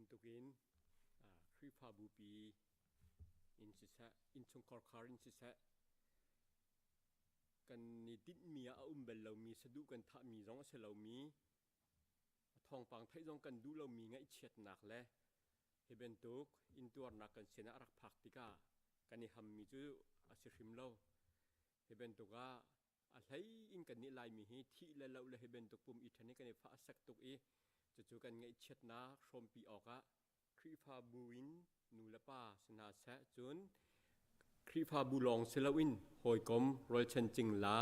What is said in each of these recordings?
bantukin Khrihfabupi in siseh, innchungkhar khar in siseh, kan i tinhmi ah a um bal lomi saduh kan thahmi zong a si lomi, a thawngpang theih zong kan duh lomi ngaihchiatnak le hi bantuk intuarnak kan sinah a rak phak tikah kan i hammi cu a si hrim lo. Hi bantuk ah a hlei in kannih Laimi hi thih le loh le hi bantuk pum i ṭhen hi kan i fah sek tuk i cucu kan ngaihchiatnak hrawmpi awkah Khrihfabu in nu le pa si hna seh cun Khrihfabu lawng si loin hawikom rualchan cingla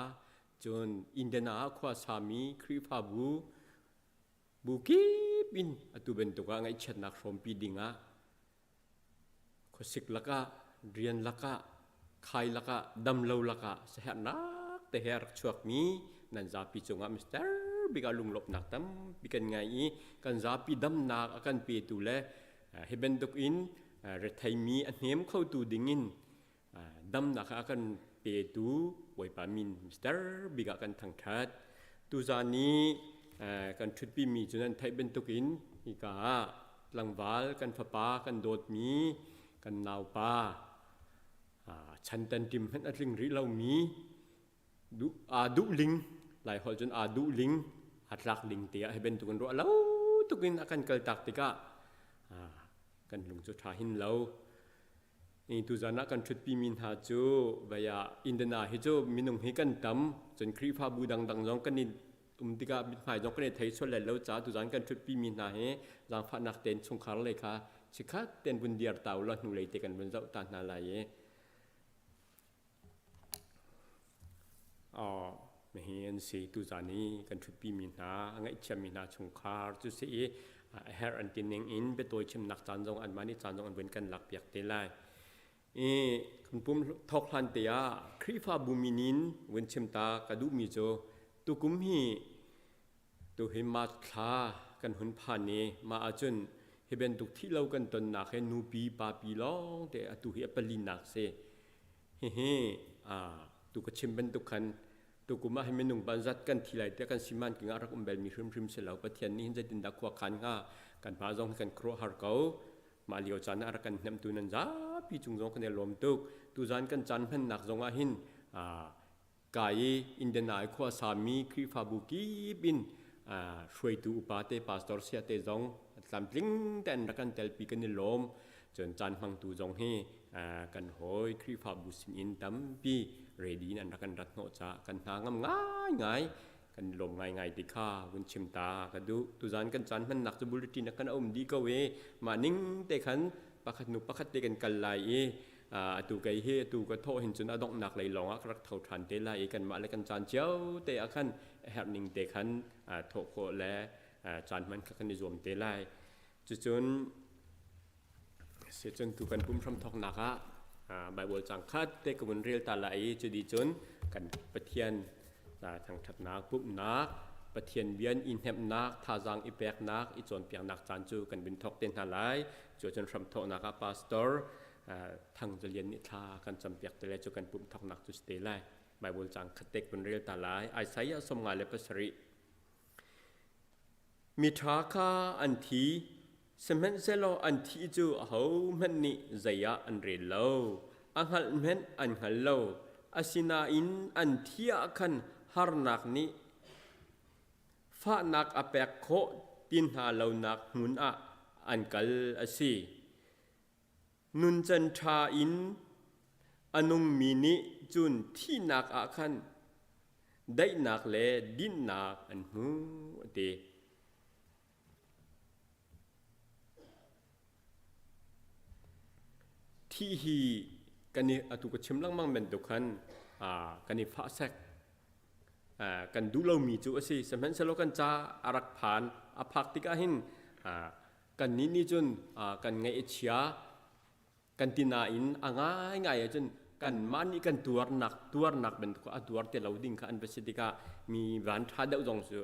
cun Indiana ah khua sami Khrihfabu bu kip in atu bantuk ah ngaihchiatnak hrawmpi dingah Khuasik lakah, rian lakah, khai lakah, damlo lakah siaherhnak te he a rak chuakmi nan zapi cungah Mister bik ah lunglawmhnak tampi kan ngei i kan zapi damnak a kan petu le hi bantuk in retheimi a hnem khotu dingin damnak a kan petu Bawipa min Mister bik ah kan thangṭhat. Tuzaan i kan ṭhutpimi cu nan theih bantukin hika ah tlangval kan fapa kan dawtmi kan naupa chan tanṭim hmanh a tling rih lomi aa duh ling Lai holh cun aa duh ling aa tlak ling te ah hi bantukin ruah lo tukin a kan kaltak tikah kan lung cu ṭha hin lo. Tuzan ah kan ṭhutpimi hna cu vei ah Indiana hi cu minung hi kan tam cun Khrihfabu dangdang zong kan i um tikah mithmai zong kan i thei sual lai lo caah tuzan kan ṭhutpimi hna hi zaangfahnak tein chungkhar lei kha chikkhat tein vun dir ta u law hnulei te kan vun zoh ta hna lai i Hihi an si. Tuzan i kan ṭhutpimi hna, a ngaihchiami hna chungkhar cu si i a herh an ti ning in biatawi chimnak caan zong anmah nih caan zong an vun kan lakpiak te lai. I kan pum thawk hlan te ah Khrihfabu min in vun chim ta ka duhmi cu tukum hi tu hi March thla kan hun phan i mah ahcun hi bantuk thih lo kan tonnak hi nupi papi lawng te atu hi a palinak si. Hihi tu ka chim bantuk khan tukum ah hin minung banzat kan thi lai tiah kan siman king ah rak um belmi hrimhrim si lo. Pathian nih hin zeitindah khua khan hnga kan hma zong hi kan khuaruahhar ko. Mah lio caan ah rak kan hnemtu nan zapi cung zong kan i lawm tuk. Tuzan kan caan hmannak zong ah hin Ka i Indiana i khua sami Khrihfabu kip in hruaitu upa te pastor sia te zong tlamtling tein rak kan telpi kan i lawm. Cun caan hmangtu zong hi kan hawi Khrihfabu sinin tampi ready in an rak kan rat hnawh caah kan hna ngam ngaingai kan i lawm ngaingai ti kha vun chim ta ka duh. Tuzan kan caan hmannak cu bulletin ah kan um dih ko i mah ning te khan pakhat hnu pakhat te kan kal lai i atu kei hi atu ka thawh hin cun a donghnak lei lawng ah ka rak tho ṭhan te lai i kanmah le kan caan cio te ah khan a herh ning te khan thawh khawh le caan hman kha kan i zuam te lai. Cucun sicun tu kan pum hram thawknak ah Bible cang khat te ka vun rel ta lai i cudi cun kan Pathian thangṭhatnak pumhnak Pathian bian i hnemhnak thazaang i peknak i cawnpiaknak caan cu kan vun thawk te hna lai. Cu cun hramthawknak ah pastor Thang Za Lian nih thla kan campiak te lai cu kan pumh thawknak cu si te lai. Bible caang khat te kun rel ta lai. Isaiah 57. Mi ṭha kha an thi, sihmanhsehlaw an thih cu ahohmanh nih zei ah an rel lo. A hngalh hmanh an hngal lo. Asinain an thi ah khan harnak nih fahnak a pek khawh ti hna lonak hmun ah an kal a si. Nuncan ṭha in a nungmi nih cun thihnak ah khan daihnak le dinhnak an hmu, a ti. Thih hi kan i atu ka chim lengmang bantuk khan kan i fahsek kan duh lomi cu a si. Sihmanhsehlaw kan ca a rak phan a phak tikah hin Kannih nih cun kan ngaih a chia kan ti nain a ngaingai ahcun kanmah nih kan tuarnak tuarnak bantuk a tuar te lo ding kha an va si tikah mi van ṭha deuh zong cu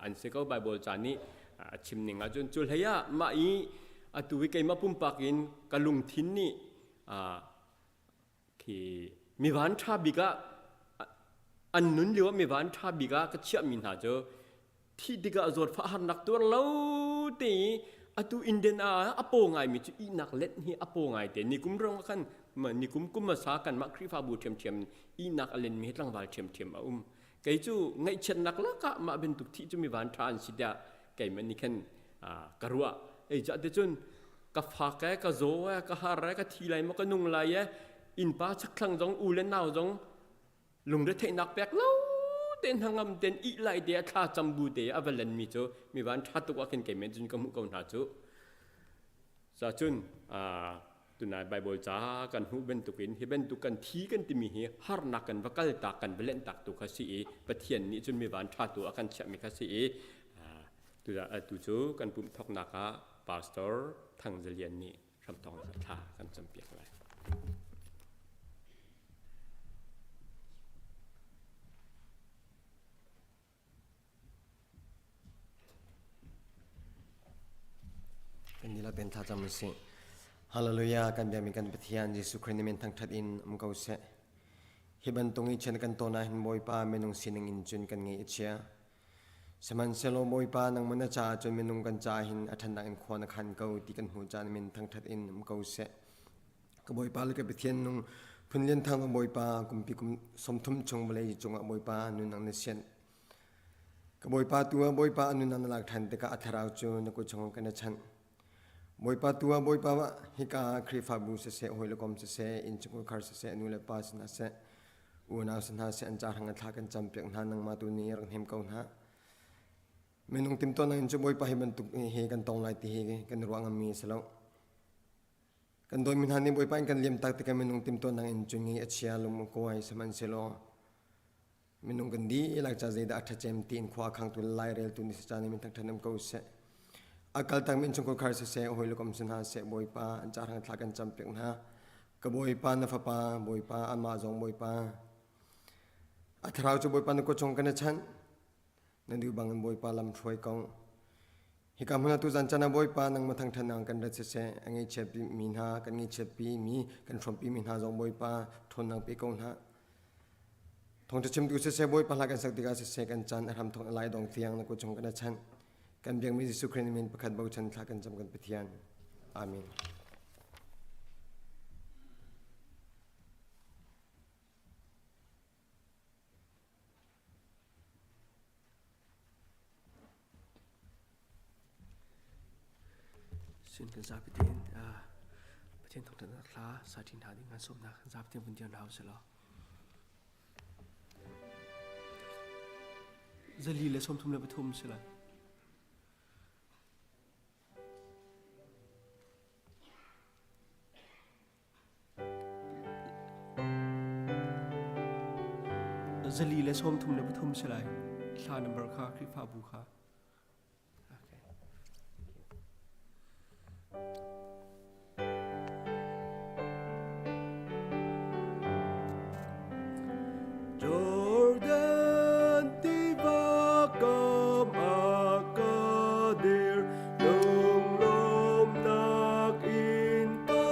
an si ko Bible ca nih a chim ning ahcun cu hlei ah mah i atu hi keimah pumpak in ka lungthin nih khi mi van ṭha bik ah an nun lio ah mi van ṭha bik ah ka chiahmi hna cu thih tikah zawtfah harnak tuar lo te i Atu Indian ah a paw ngaimi cu ihnak let hi a paw ngai te. Nikum rong ah khan nikum kum hmasa kanmah Khrihfabu ṭhiamṭhiam ihnak a lenmi hi tlangval ṭhiamṭhiam a um. Kei cu ngaihchiatnak lakah mah bantuk thih cu mi van ṭha an si tiah keimah nih khan ka ruah. Ei cah ticun ka fak e, ka zaw e, ka har e, ka thi lai maw, ka nung lai e, innpa chakthlang zong u le nau zong lungretheihnak pek lo tein hnangam tein ih lai te a thla cam bu te a va lenmi cu mi van ṭha tuk ah khin kei men cun ka hmuh ko hna cu. Ca cun tunai Bible ca kan hmuh bantukin hi bantuk kan thi kan timi hi harnak kan va kal tak kan va lenh tak tu kha si i Pathian nih cun mi van ṭha tu a kan chiahmi kha si i tu cu kan pumh thoknak ah Pastor Thang Zalian nih hramthawng thla kan campiak lai. Kan nila pen thla cam usih. Hallelujah kan biami kan Pathian Jesuh Christ min thangthat in um ko seh. Hi bantung i chen kan ton ah hin Bawipa minung sining in cun kan ngei i chia. Sihmanhsehlaw Bawipa nangmah na caah cun minung kan caah hin a ṭhatnak in khua na khan ko ti kan hmuh caan min thangṭhat in um ko seh. Ka Bawipa le ka Pathian nung phun lian thang Bawipa kumpi kum 30 chung vawlei cungah Bawipa nunang na sianh. Ka Bawipa tu ah Bawipa a nunang na lak ṭhan tikah a thlarau cu na kut chungah kan i chanh. Bawipa tu ah Bawipa hika Khrihfabu siseh, hawi le kom siseh, innchungkhar siseh, nu le pa sinah seh, Unau si hna seh an ca hrang thla kan campiak hna nangmah tu nih rak hnem ko hna. Minung timtuahnak in cu Bawipa hi bantuk hi kan tong lai ti hi kan ruah ngammi a si lo. Kan dawtmi hna nih Bawipa in kan liam tak tikah minung timtuahnak in cun ngi a chia lung a kuai sihmanhsehlaw minung kan dihlak ca zeidah a ṭhacem tiin khua a khangtu le laireltu ni si caan in min thangṭhat um ko seh. A kaltak mi innchungkhar khar siseh, hawi le kom si hna seh, Bawipa an ca hrang thla kan campiak hna. Ka Bawipa na fapa, Bawipa amah zong Bawipa. A thlarau cu Bawipa na kut chung kan i chanh. Na duh bangin Bawipa lam hruai ko. Hika hmun ah tuzan chan ah Bawipa nangmah thangṭhatnak kan rat siseh, a ngaihchiat mi hna, kan ngaihchiatpi mi, kan hrawmpi mi hna zong Bawipa ṭhawnnak pe ko hna. Thawngṭha chimtu siseh, Bawipa hla kan sak tikah siseh, kan caan a hram thawk a lai dong tiang na kut chung kan i chanh. Kan biakmi Jesuh Khrih min pakhat bochan thla kan cam kan Pathian. Amen. Sin kan zapi tein Pathian thawngthanhnak hla sa ṭi hna ding kan sawmnak kan zapi tein vun dir hna usih law. 133 si lai. 133 si lai. Hla number kha Khrihfabu kha. Jordan tiva kam ah ka dir, lunglawmnak in ka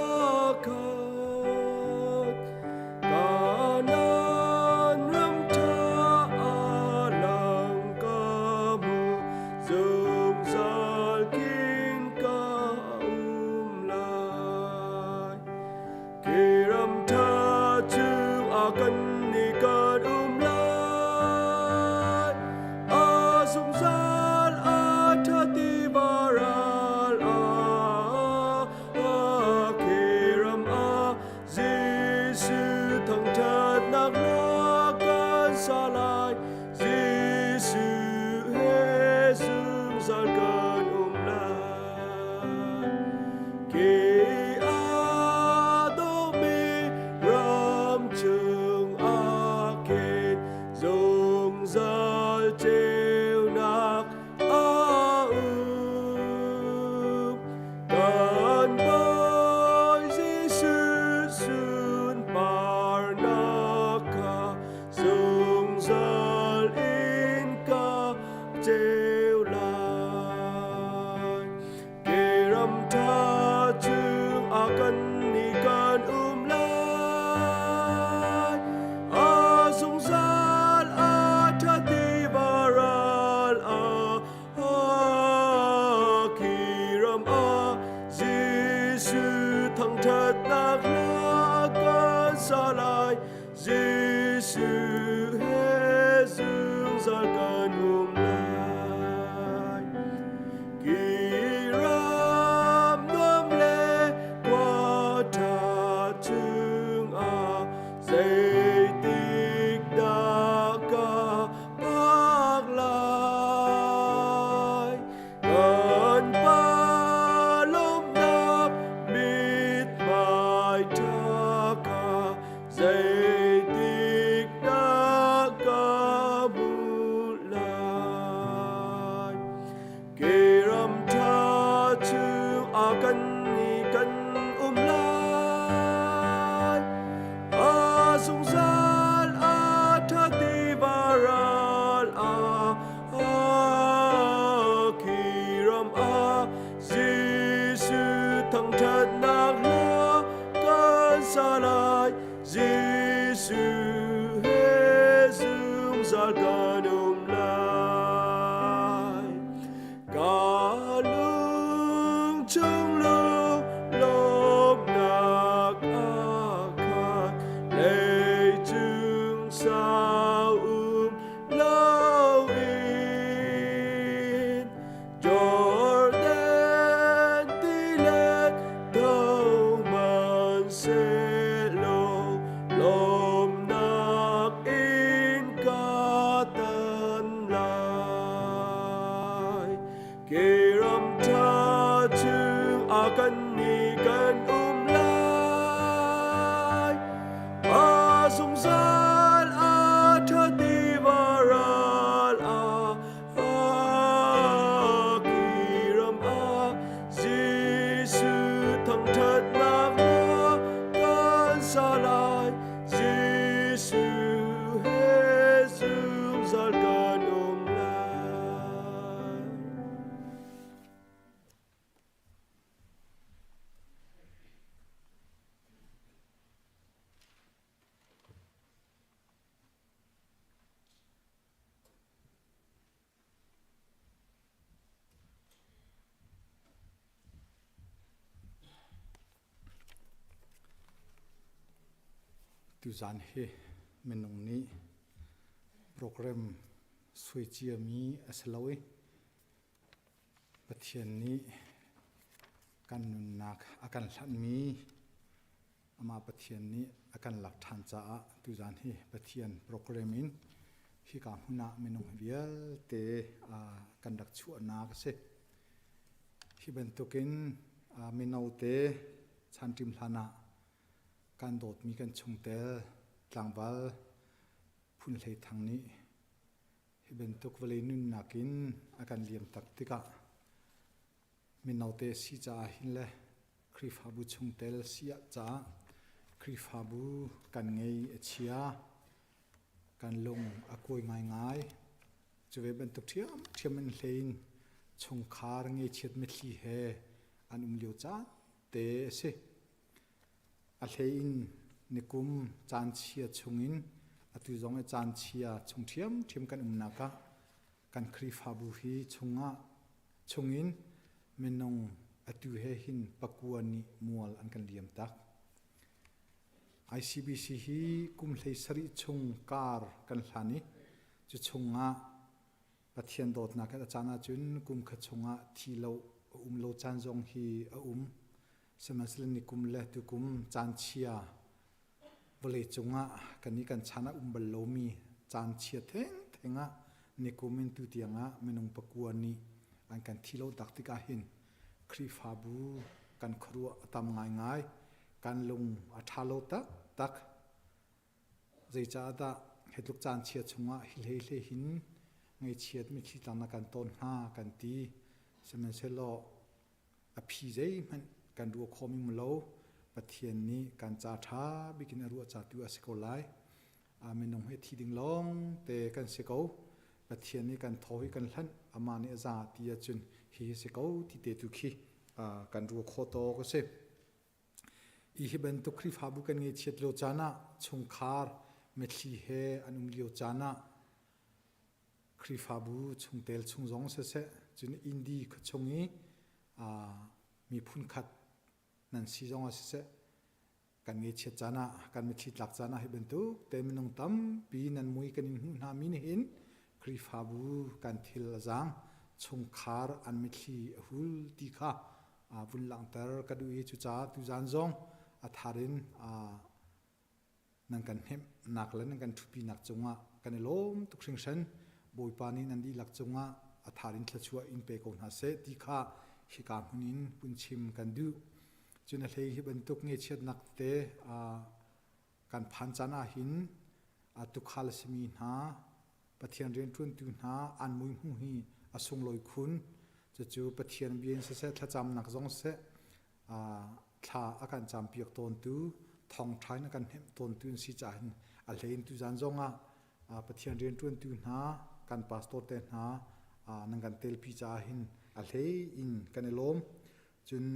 khat. Kanaan ram ṭha ah lang ka hmu, zungzal khin ka um lai. Khi ram ṭha cu a kan ni kan um lai. zungzal kan um lai. Ki ram nuam le khua ṭha chungah zeitik dah ka phak lai? Kan Pa lawmhnak mithmai ṭha kha zeitik dah ka hmuh lai? Ke ram ṭha chungah kan i kan um lai. A zungzal a ṭha tiva ral ah khi ram ah Jesuh thangṭhatnak hla kan sa lai. Jesuh he zungzal kan um lai. Ka lung chung lung lawmhnak a khat leicung sau um loin Jordan tilet tho hmanhsehlaw lawmnak in ka tan lai. Ke ram ṭha chungah kan nih kan um lai. A zungzal a ṭha tiva ral ah ram ah Jesuh thangṭhatnak hna kan sa lai. Jesuh he zungzal kan um lai. Tuzaan hi minung nih program suai ciami a si lo i Pathian nih kan nunnak a kan hlanhmi Amah Pathian nih a kan lak ṭhan caah tuzaan hi Pathian program in hika hmun ah minung vialte kan rak chuahnak a si. Hi bantukin mino te chanṭim hlan ah kan dawtmi kan chungtel tlangval Phun Hlei Thang nih hi bantuk vawlei nunnak in a kan liam tak tikah Minote si caah hin le Khrihfabu chungtel si ah caah Khrihfabu kan ngei a chia. Kan lung a kuai ngaingai. Cu ve bantuk ṭhiamṭhiam in hlei in chungkhar ngeichiat mitthli he an um lio caan te a si. A hlei in nikum caan chia chungin atu zong i caan chia chung ṭhiamṭhiam kan umnak ah kan Khrihfabu hi chungah chungin minung atu he hin pakua nih mual an kan liam tak. ICBC hi kum 17 chung kar kan hlan i cu chungah Pathian dawtnak a caan ahcun kum khat chungah thi lo a um lo caan zong hi a um. Sihmanhsehlaw nikum le tukum caan chia vawlei cungah kan i kan chan ah um bal lomi caan chia thengtheng ah nikum in tutiang ah minung pakua nih an kan thi lo tak tikah hin Khrihfabu kan khuaruah a tam ngaingai kan lung a ṭha lo taktak. Zeicahdah hi tluk caan chia chungah hi hlei hlei hin ngaihchiat mitthli tlang na kan tawn hnga kan ti. Sihmanhsehlaw a phi zeihmanh kan ruah khawhmi um lo. Pathian nih kan ca ṭha bik in a ruah ca tu a si ko lai. Minung hi thi ding lawng te kan si ko. Pathian nih kan thaw hi kan hlanh, amah nih a za ti ahcun hi si ko ti te tu khi kan ruah khawh tawk a si. Hi bantuk Khrihfabu kan ngaihchiat lio caan ah chungkhar mitthli he an um lio caan ah Khrihfabu chungtel chung zong siseh cun Indi khuachung i miphun khat nan si zong ah siseh kan ngaihchiat caan ah kan mitthli tlak caan ah hi bantuk te minung tampi nan mui kan in hmuh hna mi nih hin. Khrihfabu kan thil a zaang, chungkhar an mitthli a hul ti kha vun langhter ka duh i cucaah tuzaan zong a thar in nan kan hnemhnak le nan kan ṭhutpinak cungah kan i lawm tuk hringhran. Bawipa nih nan dihlak cungah a thar in thluachuah in pe ko hna seh ti kha hika hmun in vun chim kan duh. Cun a hlei hi bantuk ngechiatnak tete kan phan caan ahhin tuukhal a simi hna Pathian rianṭuantu hna an mui hmuh hi a sunglawi khun. Cucu Pathian bia in siseh thlacamnak zong siseh thla a kan campiak tawntu, thawngṭha in a kan hnemh tawntu an si caah hin a hlei in tuzaan zongah Pathian rianṭuantu hna, kan pastor te hna nan kan telpi caah hin a hlei in kan i lawm. Cun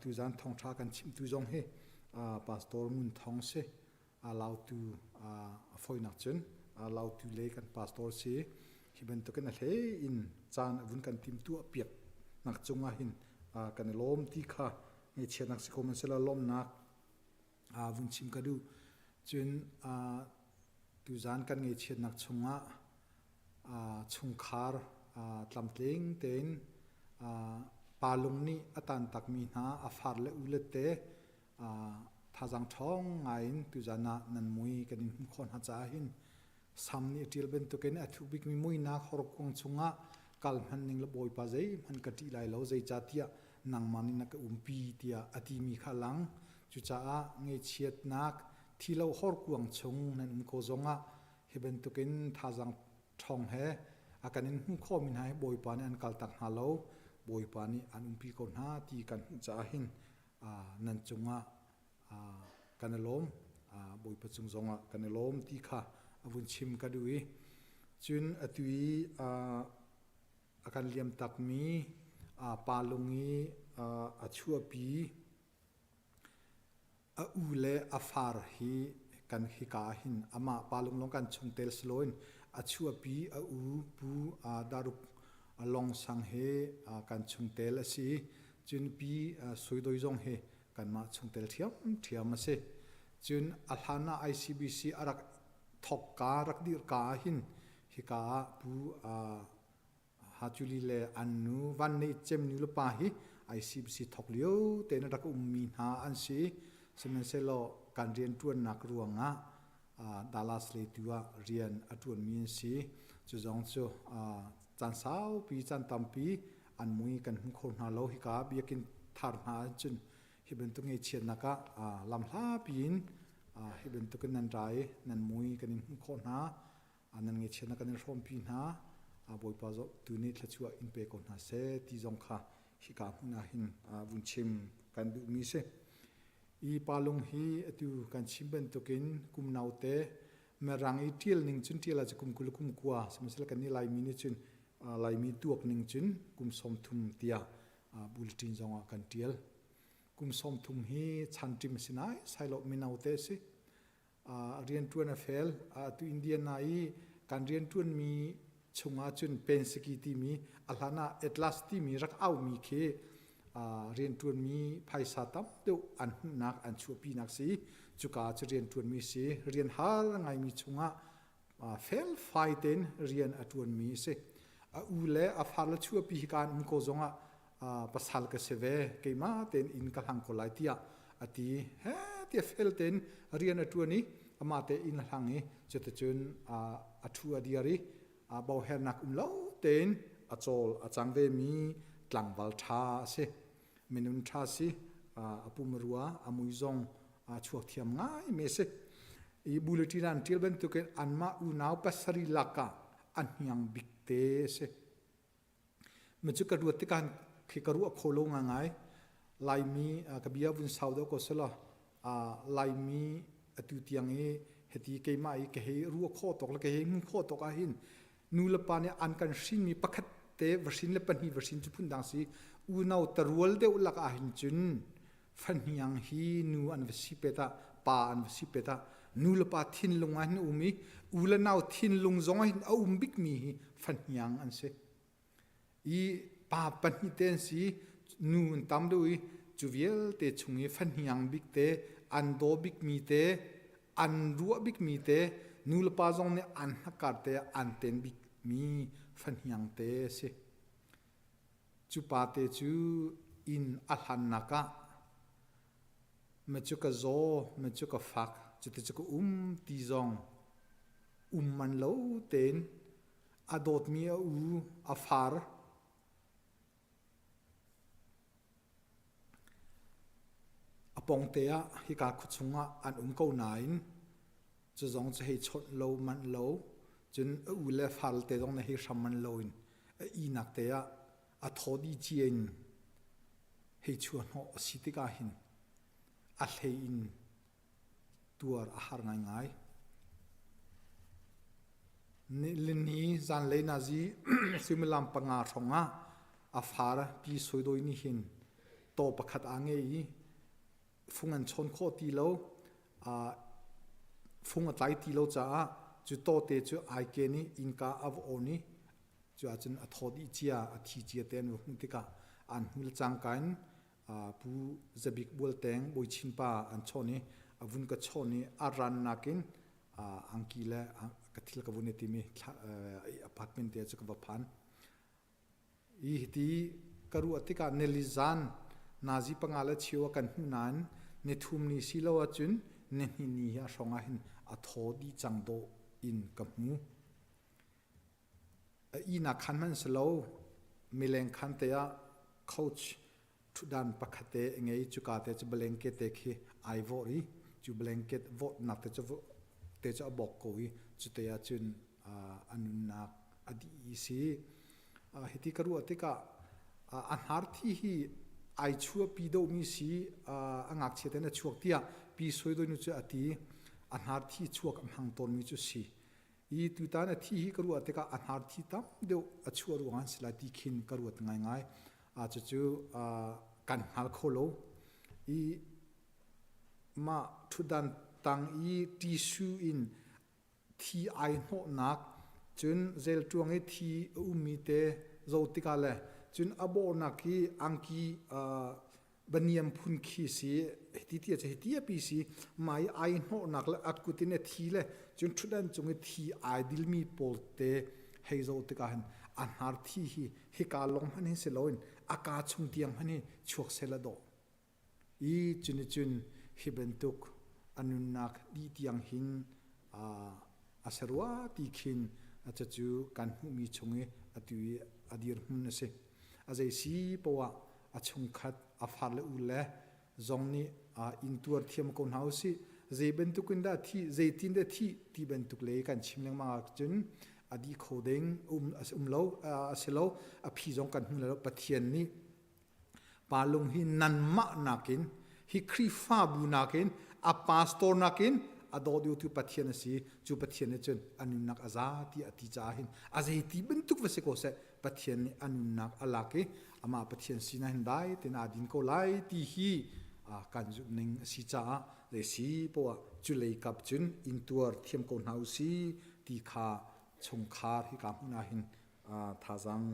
tuzaan thawngṭha kan chimtu zong hi Pastor Ngun Thawng si. Lautu a fawinak cun Lautu le kan pastor si. Hi bantukin a hlei in caan a vun kan timtuah piak nak cungah hin kan i lawm ti kha ngaihchiatnak si ko hmanhsehlaw lawmnak vun chim ka duh. Cun tuzaan kan ngaihchiatnak chungah chungkhar tlamtling tein pa lung nih a tantakmi hna a far le u le te thazaang ṭhawng ngai in tuzaan ah nan mui kan in hmuh khawh hna caah hin Sam nih a ṭial bantukin a thuh bikmi muinak horkuang chungah kal hmanh ning le Bawipa zeihmanh ka ṭih lai lo, zeicahtiah nangmah nih na ka umpi tiah a timi kha a lang. Cucaah ngaihchiatnak thi lo horkuang chung nan um ko zongah hi bantukin thazaang ṭhawng he a kan in hmuh khawhmi hna hi Bawipa nih an kaltak hna lo, Bawipa nih an umpi ko hna ti kan hmuh caah hin nan cungah kan i lawm. Bawipa cung zongah kan i lawm ti kha a vun chim ka duh i cun atu i a kan liam takmi pa lung i a chuahpi A u le a far hi kan hika ah hin amah pa lunglawng kan chungtel si loin a chuahpi a u Pu Daruk Long Sang he kan chungtel a si. Cun Pi Sui Doi zong hi kanmah chungtel ṭhiamṭhiam a si. Cun a hlan ah ICBC a rak thawkka rak dirhka ah hin hika ah Pu Hachuli le an nu Van Nei Cem nu le pa hi ICBC thawk lio tein a rak ummi hna an si. Sihmanhsehlaw kan rianṭuannak ruangah Dallas lei tu ah rian a ṭuanmi an si. Cu zong cu caan saupi, caan tampi an mui kan hmu kho hna lo. Hika biakinn thar hna ahcun hi bantuk ngaihchiatnak ah lamhlapi in hi bantukin nan ra i nan mui kan in hmuh khawh hna. Nan ngaihchiatnak kan in hrawmpi hna. Bawipa tu nih thluachuah in pe ko hna seh ti zong kha hika hmun ah hin vun chim kan duhmi si. I palung hi atu kan chim bantukin kum naute Mirang i ṭial ning cun ṭial ahcun kum 20 kum 20 sihmanhsehlaw kan nih Laimi nih cun Laimi tuak ning cun kum 30 tiah bulletin zong ah kan ṭial. Kum 30 hi chanṭim a si nai sai lo mino te a si. Rianṭuan a fel. Atu Indiana i kan rianṭuanmi chungah cun Pensky timi a hlan ah Atlas timi rak aumi khi rianṭuanmi phaisa tam deuh an hmuhnak an chuahpinak si. Cuka cu rianṭuanmi si. Rian har ngaimi chungah felfai tein rian a ṭuanmi a si. A u le a far le chuahpi hika an um ko zongah pasal ka si ve keimah tein inn ka hlang ko lai tiah a ti. He tiah fel tein rian a ṭuan i amah te inn a hlang i cuticun a ṭhu a dir i bohernak um lo tein a cawl a cang vemi tlangval ṭha a si. Minung ṭha si a pumrua a mui zong a chuak thiam ngaimi a si. I bulletin an ṭial bantukin anmah unau pasarih lakah a hniang bik te a si. Mi cu ka ruat tikah khi ka ruah kho lo ngaingai. Laimi ka bia vun sau deuh ko selaw Laimi atu tiang i hiti keimah i ka hei ruah khawh tawk le ka hei hmuh khawh tawk ahhin nu le pa nih an kan hrinmi pakhat te va hrin le pahnih va hrin cu phundang si unau tarual deuh lak ahhin cun fahniang hi nu an va si pet ah pa an va si pet ah nu le pa thinlung ah hin a um i u le nau thinlung zong ah hin a um bikmi hi fahniang an si i pa pahnih te an si nu an tam deuh i cu vialte chung i fahniang bik te an daw bikmi te an ruah bikmi te nu le pa zong nih an hnakar te an ten bik. mi fahniang te a si. Cu pa te cu inn a hlannak ah ma cu ka zaw, ma cu ka fak, cuti cu ka um ti zong um man lo tein a dawtmi a u, a far, A pawngte ah hika khuachung ah an um ko nain cu zong cu hei chawnh lo manh lo cun a u le far te zong na hei hram manh loin a ihnak te ah a thaw dih cia in hei chuah hnawh a si tikah hin a hlei in tuar a har ngaingai. Nilini zanlei nazi suimilam panga hrawng ah a far pi Soidoi nih hin taw pakhat aa ngei i fung an chawn khawh ti lo fung a tlai ti lo caah cu taw te cu ai ken i innka a va on i cu ahcun a thaw dih cia a thi cia te an va hmuh tikah an hmu le cangka in Pu Zabik Bualteng Bawichin pa an chawn i a vun ka chawn i a rannak in angki le ka thil ka vun i tim i apartment te cu ka va phan. I hiti ka ruah tikah nili zan nazi panga le cheu a kan hmuh nain ni thum ni si lo ahcun ni hnih ni hi a hrawng ah hin a thaw dih cang dawh in ka hmu. A ihnak khan hmanh si lo, mileng khan te ah coach ṭhutdan pakhat te a ngei. Cuka te cu blanket te khi ai vawh i cu blanket vawhnak te cu te cu a bawk ko i cute ah cun a nunnak a dih i si. Hiti ka ruah tikah a hnar thi hi ai chuahpi deuhmi si a ngakchia ten a chuak tiah Pi Sui Doi nu cu a ti. A hnar thi chuak a hmang tawnmi cu si. I tutan a thi hi ka ruah tikah a hnar thi tam deuh a chuah ruang an si lai ti khin ka ruat ngaingai. Cucu kan hngal kho lo. I mah ṭhutdan tang i tissue in thi ai hnawhnak cun zelṭuang i thi a ummi te zo tikah le cun a bawhnak hi angki baniam phun khi si hiti ti a hiti a pi si mai ai hnawhnak le at kut in a thi le cun ṭhutdan cung i thi ai dilmi pawl te hei zo tikah hin a hnar thi hi hika long hman hin si loin a ka chung tiang hman hi chuak sela dawh i cun cun hi bantuk a nunnak dih tiang hin a si rua ti khin cucu kan hmuhmi chung i atu i a dirhmun a si. A zei si poah a chungkhat a far le u le zong nih intuar thiam ko hna usih. Zei bantuk in dah thi, zeitin dah thi ti bantuk le kan chim lengmang ahcun a dih kho ding um um lo a si lo a phi zong kan hmu lo Pathian nih Pa lung hi nanmah nakin hi Khrihfabu nakin a pastor nakin a daw deuhtu Pathian a si. Cu Pathian nih cun a nunnak a za ti a ti caah hin a zeiti bantuk va si ko seh Pathian nih a nunnak a lak i amah Pathian sinah hin dai tein aa din ko lai ti hi kan zumh ning a si caah zei si poah cu lei kap cun intuar thiam ko hna u si ti kha chungkhar hika hmun ah hin thazaang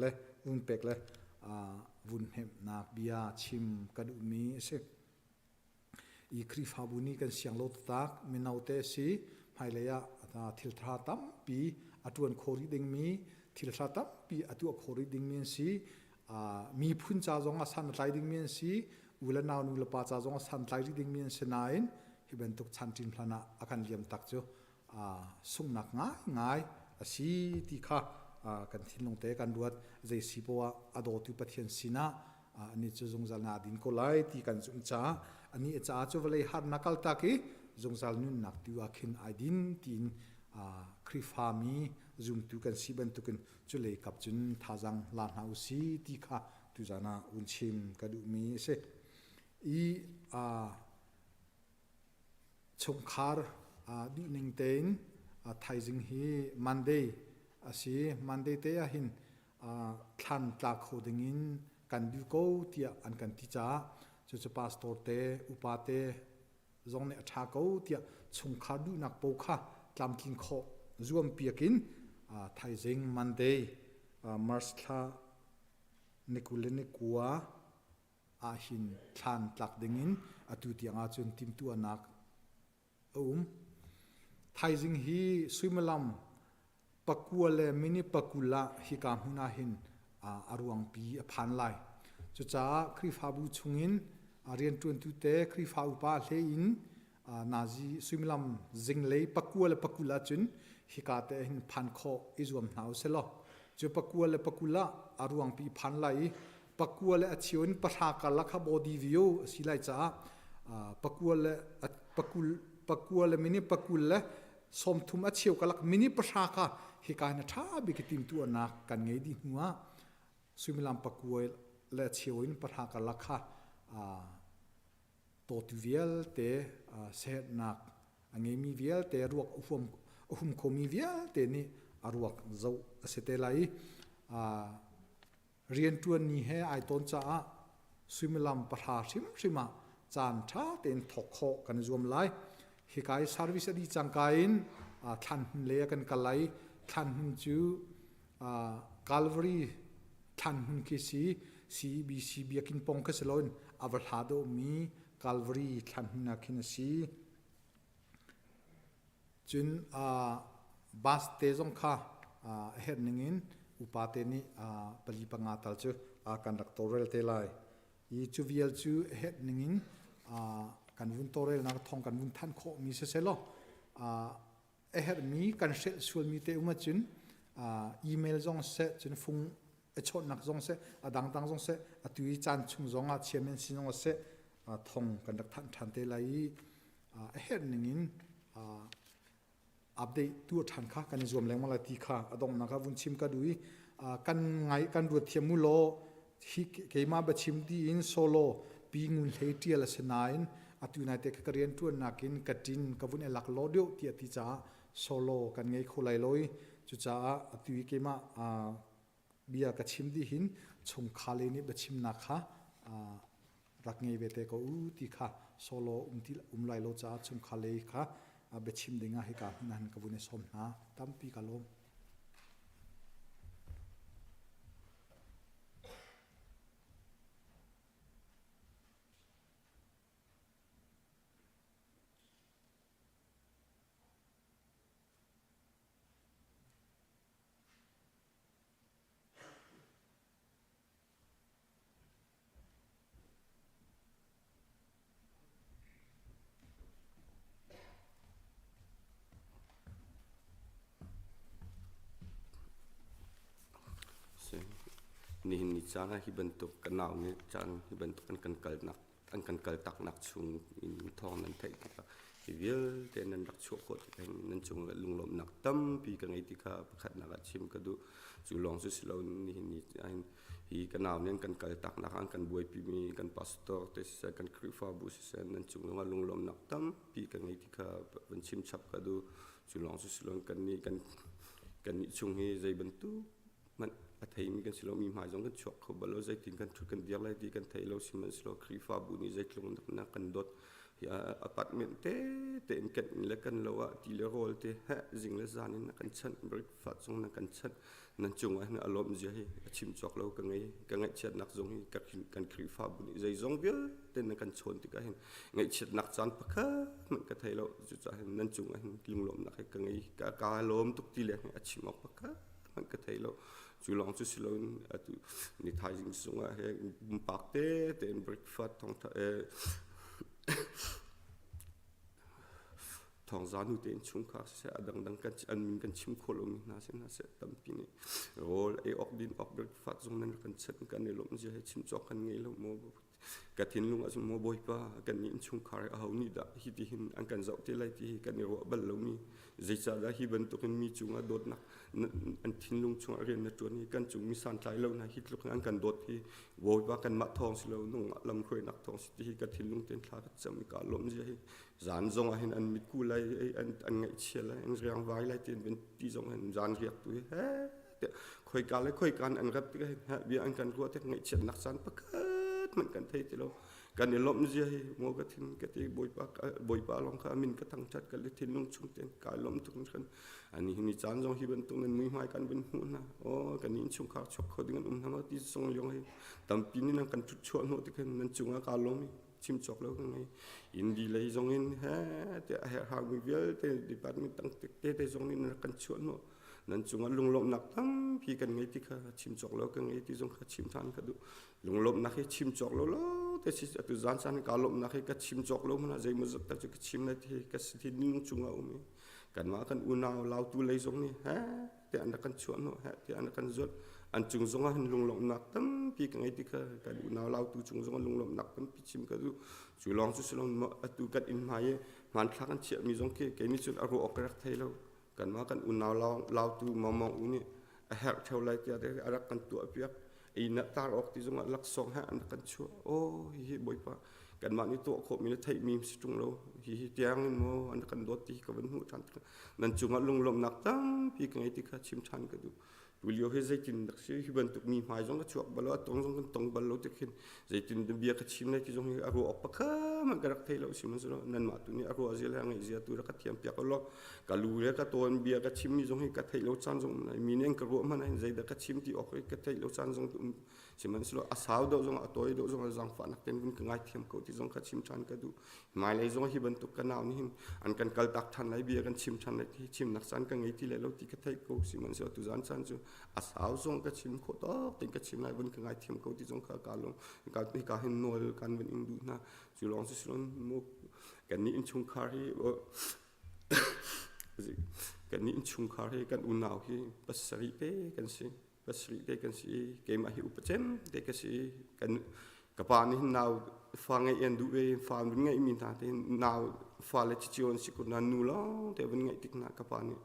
le vun pek le vun hnemhnak bia chim ka duhmi a si. I Khrihfabu nih kan siang lo taktak mino te si hmailei ah thil tha tampi a tuan kho rih dingmi thil tha tampi a tuah kho rih dingmi an si. Miphun ca zong ah san a tlai dingmi an si. U le nau nu le pa ca zong ah san tlai rih dingmi an si nain hi bantuk chan ṭin hlan ah a kan liam tak cu sunghnak ngaingai a si ti kha kan thinlung te kan ruat zei si poah a dawtu Pathian sinah ani cu zungzal na din ko lai ti kan zumh caah ani caah cu vawlei harnak kaltak i zungzal nunnak tu ah khin ai din tiin Khrihfa mi zumtu kan si bantukin cu lei kap cun thazang la hna u si ti kha tuzan ah un chim ka duhmi a si. I Chungkhar duhning tein thaizing hi Monday a si. Monday te ah hin thlan tla kho dingin kan duh ko tiah an kan ti caah cucu pastor te upa te zong nih a ṭha ko tiah chungkhar duhnak paoh kha tlamtlin khawh zuam piak in thaizing Monday March thla ni 29 ahhin thlan tlak dingin atu tiang ahcun timhtuahnak a um. Thaizing hi suimilam Pakua le minute 20 ah hika hmun ah hin a ruangpi a phan lai. Cucaah Khrihfabu chungin rianṭuantu te Khrihfa upa hlei in nazi suimilam zinglei 9 le 20 ahcun hika te hin phan khawh i zuam hna usih law cu 9 le 20 ah a ruangpi phan lai i 9 le a cheu in 10 karlak kha body view a si lai caah 9 le 20 le minute 20 le 30 a cheu karlak minute 10 kha hika hin a ṭha bik i timhtuahnak kan ngei dih hnu ah suimilam 9 le a cheu in 10 karlak kha tawtu vialte seherhnak a ngeimi vialte ruak a huam a hum khomi vialte nih a ruak zoh a si te lai i rianṭuan ni he ai tawn caah suimilam 10 hrimhrim ah caan ṭha tein thawk khawh kan i zuam lai. Hika i service a dih cangka in thlan hmun lei ah kan kal lai. Thlan hmun cu Calvary thlan hmun khi si CEBC biakinn pong khi si loin a va hla deuhmi Calvary thlan hmun ah khin a si. Cun bus te zong kha a herh ning in upa te nih pali panga tal cu kan rak tawlrel te lai. I cu vial cu a herh ning in kan vun tawlrelnak thawng kan vun thanh khawhmi siseh law a herhmi kan hrelh sualmi te um ahcun email zong seh cun fung a chawnhnak zong seh a dangdang zong seh atu i caan chung zong ah chairman sin zong seh thong kan rak thanh ṭhan te lai i a herh ning in update tuah ṭhan kha kan i zuam lengmang lai ti kha a donghnak ah vun chim ka duh i kan ngai kan ruat thiam mu law hi keimah biachim ti in solo pi ngun hlei ṭial a si nain atu nai te ka rian ṭuannak in ka ṭin ka vun i lak law deuh ti a ti caah solo kan ngei kho lai lo i cucaah atu i keimah bia ka chim dih hin chungkhar lei nih biachimnak kha rak ngei ve te ko u ti kha solo um ti um lai lo caah chungkhar lei kha biachim ding ah hika hmun ah ka vun i sawm hna tampi ka lawm. Nihin ni caan ah hi bantuk ka nau nih caan hi bantuk an kan kalnak an kan kaltaknak chung in thawng nan theih tikah hi vialte nan rak chuah khawh tikah hin nan cung lunglawmhnak tampi ka ngei ti kha pakhatnak ah chim ka duh. Cu lawng cu si lo nihin ni ahhin hi ka nau nih an kan kaltaknak ah an kan buaipimi kan pastor te siseh kan Khrihfabu siseh nan cung zongah lunglawmhnak tampi ka ngei ti kha van chim chap ka duh. Cu lawng cu si lo kannih kan kannih chung hi zei bantuk hmanh a theimi kan si lo mi hmai zong kan chuak kho bal lo zeitin kan ṭhut kan dir lai ti kan thei lo sihmanhsehlaw Khrihfabu nih zeitluk na kan dawt hi apartment te tein kan inn le kan lo ah ti le rawl te heh zing le zan in na kan chanh breakfast zong na kan chanh nan cungah hin a lawm zia hi a chim cawk lo ka ngei ka ngaihchiatnak zong hi kan Khrihfabu nih zeizong vialte na kan chawn tikah hin ngaihchiatnak caan pakhat hmanh ka thei lo cucaah hin nan cungah hin lunglawmhnak hi ka ngei ka ka lawm tuk ti le a chim awk pakhat hmanh ka thei lo cu lawng cu si loin atu ni thaizing sungah he pumpak te tein breakfast thawngtha thawngza nu tein chungkhar siseh a dangdang kan an min kan chim khawh lomi hna si hna seh tampi nih rawl ei awk din awk breakfast zong nan kan chat kan i lawmh zia he chim cawk kan ngei lo maw ka thinlung ah cun maw Bawipa kan nih innchungkhar aho nih dah hi ti hin an kan zoh te lai ti hi kan i ruah bal lomi zeicahdah hi bantukin mi cungah dawtnak an thinlung chungah rian na ṭuan hi kan cung mi santlai lo hna hi tluk in an kan dawt hi Bawipa kanmah thawng si lo nangmah lamhruainak thawng si ti hi ka thinlung tein thla ka cam i kaa lawm zia hi zan zong ah hin an mitku lai an ngaihchia lai an riangvai lai ti an ti zong hin zan riak tu hi he tiah khoika le khoika in an rat tikah hin bia an kan ruah tik ngaihchiatnak caan pakhat hmanh kan thei ti lo kan i lawmh zia hi maw ka thin ka ti bawipa bawipa lawng kha min ka thangṭhat ka le thinlung chung tein kai lawm tuk hringhran ani hi ni caan zong hi bantuk nan muihmai kan vun hmuh hna aw kan innchungkhar chuak kho ding an um hna ma ti song yong hi tampi nih nan kan ṭhut chuah hnawh tik hin nan cungah kaa lawm i chim cawk lo ka ngei indi lei zong in he tiah a herh hangmi vialte department tang te te zong nih nan kan chuah hnawh. Nan cungah lunglawmhnak tampi kan ngei ti kha chim cawk lo ka ngei ti zong kha chim ṭhan ka duh. Lunglawmhnak hi chim cawk lo lo te si atu zan caan ka lawmhnak hi ka chim cawk lo hmanh ah zeimaw zat tal cu ka chim lai ti ka si thinlung cungah um i kanmah kan unau lautu lei zong nih he tiah an rak kan chuah hnawh he tiah an rak kan zuat an cung zongah hin lunglawmhnak tampi ka ngei ti kha kan unau lautu cung zongah lunglawmhnak tampi chim ka duh. Cu lawng cu si lo atu kan inn hmai i hmanthlak an chiahmi zong khi kei nih cun a ruah awk ka rak thei lo. Kanmah kan unau lautu Mawmawng U nih a herh ṭheo lai tiah a rak kan tuahpiak. Inn ah tar awk ti zongah laksawng he an rak kan chuah. Aw hihi Bawipa kanmah nih tuah khawhmi le theihmi si ṭung lo. Hihi tiang in maw an rak kan dawt ti hi ka van hmuh ṭhan tikah nan cungah lunglawmhnak tampi ka ngei ti kha chim ṭhan ka duh. Tulio hi zeitin dak si hi bantuk mi hmai zong ka chuak bal lo a tong zong kan tong bal lo ti khin zeitin bia ka chim lai ti zong hi a ruah awk pakhat hmanh ka rak thei lo sihmanhsehlaw nanmah tu nih a ruah zia le a ngeih zia tu rak ka thiam piak law ka lu le ka tawn bia ka chim mi zong hi ka theih lo caan zong um lai mi nih an ka ruah hmanh ah zeidah ka chim ti awk hi ka theih lo caan zong um sihmanhsehlaw a sau deuh zong a tawi deuh zong zaangfahnak ten vun ka ngaithiam ko ti zong kha chim ṭhan ka duh hmailei zong hi bantuk ka nau nih hin an kan kaltak ṭhan lai bia kan chim ṭhan lai ti chimnak caan ka ngei ti lai lo ti ka theih ko sihmanhsehlaw tuzan caan cu a sau zong ka chim khawh tawk tein ka chim lai vun ka ngaithiam ko ti zong kha ka lung ka ka hin nawl kan vun ing duh hna cu lawng si silon mu kan nih innchungkhar hi kan nih innchungkhar hi kan unau hi pasarih te kan si pasarih te kan si i keimah hi upa cem te ka si i kan ka pa nih hin nau fa ngeih an duh ve fa an vun ngeihmi hna te hin nau fa le cicio an si kun na nu lawng te vun ngeih tik hna ka pa nih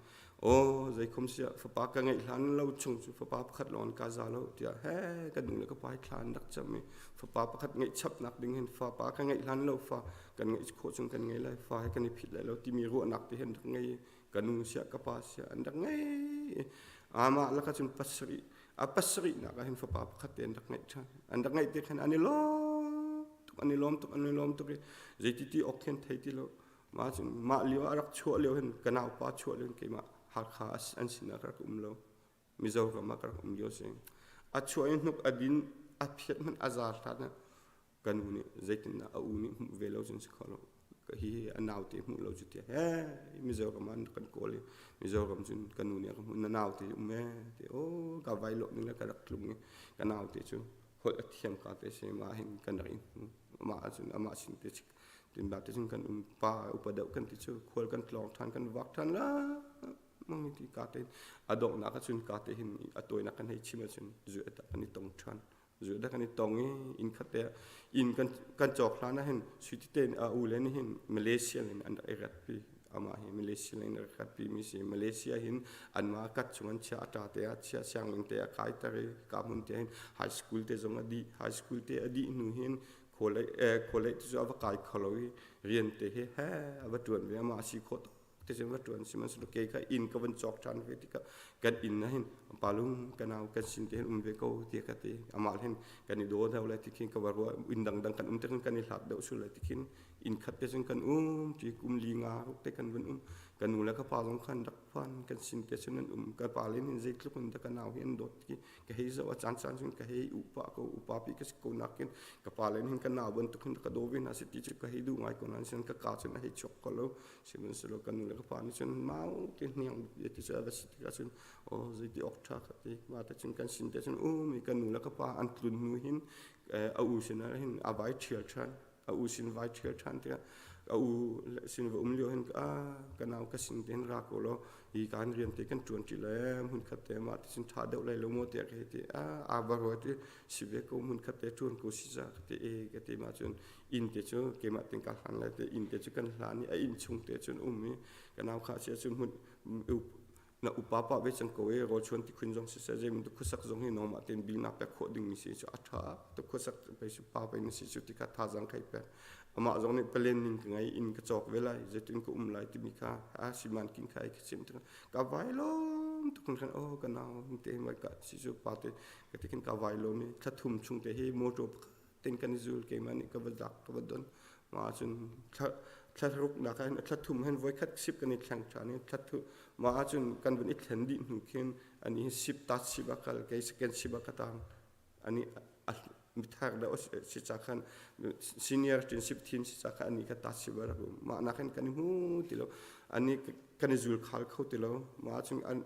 aw zeikhom siah fapa ka ngeih hlan lo chung cu fapa pakhat lawng ka za lo tiah he ka nu le ka pa hi thla an rak cam i fapa pakhat ngeih chapnak ding hin fapa ka ngeih hlan lo fa kan ngeih khawh chung kan ngei lai fa he kan i phit lai lo timi ruahnak te hin rak ngei ka nu siah ka pa siah an rak ngei amah laka cun pasarih a pasarih nak ah hin fapa pakhat te an rak ngeih ṭhan an rak ngeih te khan an i lawm tuk an i lawm tuk an i lawm tuk i zeiti ti awk khin thei ti lo mah cun mah lio a rak chuah lio hin ka naupa chuah lio hin keimah Hakha an sinah ka rak um lo Mizoram ah ka rak um lio si a chuah in hnuk a din a phiat hmanh a za hlan ah ka nu nih zeitindah a u nih hmuh ve lo cun si kho lo hi a naute hmuh lo cu tiah he Mizoram ah kan kawl i Mizoram cun ka nu nih a ka hmuh na naute um e ti o ka vai lo ning le ka rak tlung i ka naute cu holh a thiam ka te si mah hin kan rak in hmu amah cun amah sin te tin ba te cun kan um pa upa deuh kan ti cu khual kan tlawng than kan vak than la mang ti ka te a donghnak ah cun ka te hin a tawinak kan hei chim ahcun zu kan i tong than Zu dah kan i tong i inn khat te inn kan kan cawk hlan ah hin suiti te a u le nih hin Malaysia in an rak i ratpi amah hi Malaysia in rak ratpi mi si Malaysia hin anmah kat chung an chia ata te ah chia sianginn te a kai tar i ka hmun te hin high school te zong a dih high school te a dih hnu hin college eh college cu a va kai kho lo i rian te hi he a va tuan ve amah si khawh ticun va ṭuan sihmanhsehlaw kei kha inn ka van cawk ṭhan ve tikah kan inn ah hin palung ka nau kan sin te hin um ve ko tiah ka ti amah hin kan i daw deuh lai ti khin ka va ruah inn dangdang kan um te kan i hlat deuh sul lai ti khin inn khat te cun kan um ti kum li nga ruk te kan vun um ka nu le ka pa zong khan rak phan kan sin te cun an um ka pa le hin zeitluk in dah ka nau hi an dawt ti ka hei zoh a caan caan cun ka hei upa ko upa pi ka si ko nakin ka pa le hin ka nau bantuk hin ka daw ve hna si ti cu ka hei duh ngai ko nain ka ka cun a hei chuak ko lo sihmanhsehlaw ka nu le ka pa nih cun mau te hniang bia ti cu a va si tikah cun aw zeiti awk ṭha ka ti ma te cun kan sin te cun um i ka nu le ka pa an tlun hnu hin a u sinah hin a vai ṭhial ṭhan a u sin vai ṭhial ṭhan tikah a u sin va um lio hin a ka nau ka sin te hin ra ko law hi kan rian te kan ṭuan ṭi le hmun khat te mah te cun ṭha deuh lai lo maw tiah ka hei ti a a va ruat i si ve ko hmun khat te ṭuan ko si za ka ti e ka ti ma cun inn te cu keimah ten ka hlan lai te inn te cu kan hlan i a inn chung te cun um i ka nau kha sia cun hmun na upa pa ve cang ko e rawlchuan ti khun zong siseh zei bantuk khuasak zong hi nangmah tein bil na pek khawh ding mi si cu a ṭha tu khuasak pei su pa pei na si cu ti kha thazang kai pek amah zong nih palen ning ka ngei inn ka cawk ve lai zeitin ka um lai timi kha a siman king kha ai ka chim tikah ka vai lom tuk khan oh ka nau te mai ka si cu pa te ka ti khin ka vai lom i thla thum chung te hi motor tin kan i zul keimah nih ka va dak ka va don mah ahcun thla thla ruknak ah hin thla thum hin voikhat sip kan i thleng ṭhan i thla thu mah ahcun kan vun i thlen dih hnu khin ani hi sip ta sip a kal kei second sip a ka tang ani mithar da si cha khan senior tin sip thin si cha kha ani ka ta sip a rak um mah nak hin kan i hmu ti lo ani kan i zul khal kho ti lo mah ahcun an.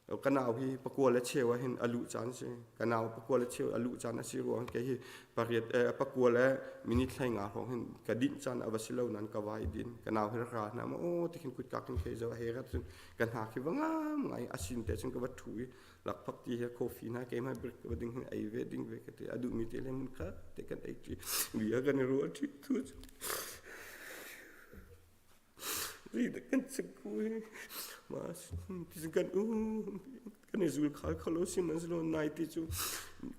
Ka nau hi pakua le cheu ah hin a luh caan si. Ka nau pakua le cheu a luh caan a si ruang kei hi pariat pakua le minute 15 hrawng hin ka dinh caan a va si lo nan ka vai din. Ka nau hi rak ra hna ma aw ti khin kutka khin khei zo he rat cun ka hna khi va ngam ngai a sin te cun ka va thu i lakphak ti he coffee hna keimah break ka va ding hin ei ve ding ve ka ti a duhmi te le mun kha te kan ei ṭi bia kan i ruah ṭi tu kan cakui ma ti kan u kan i zul khal khalo sihmanhsehlaw nai ti cu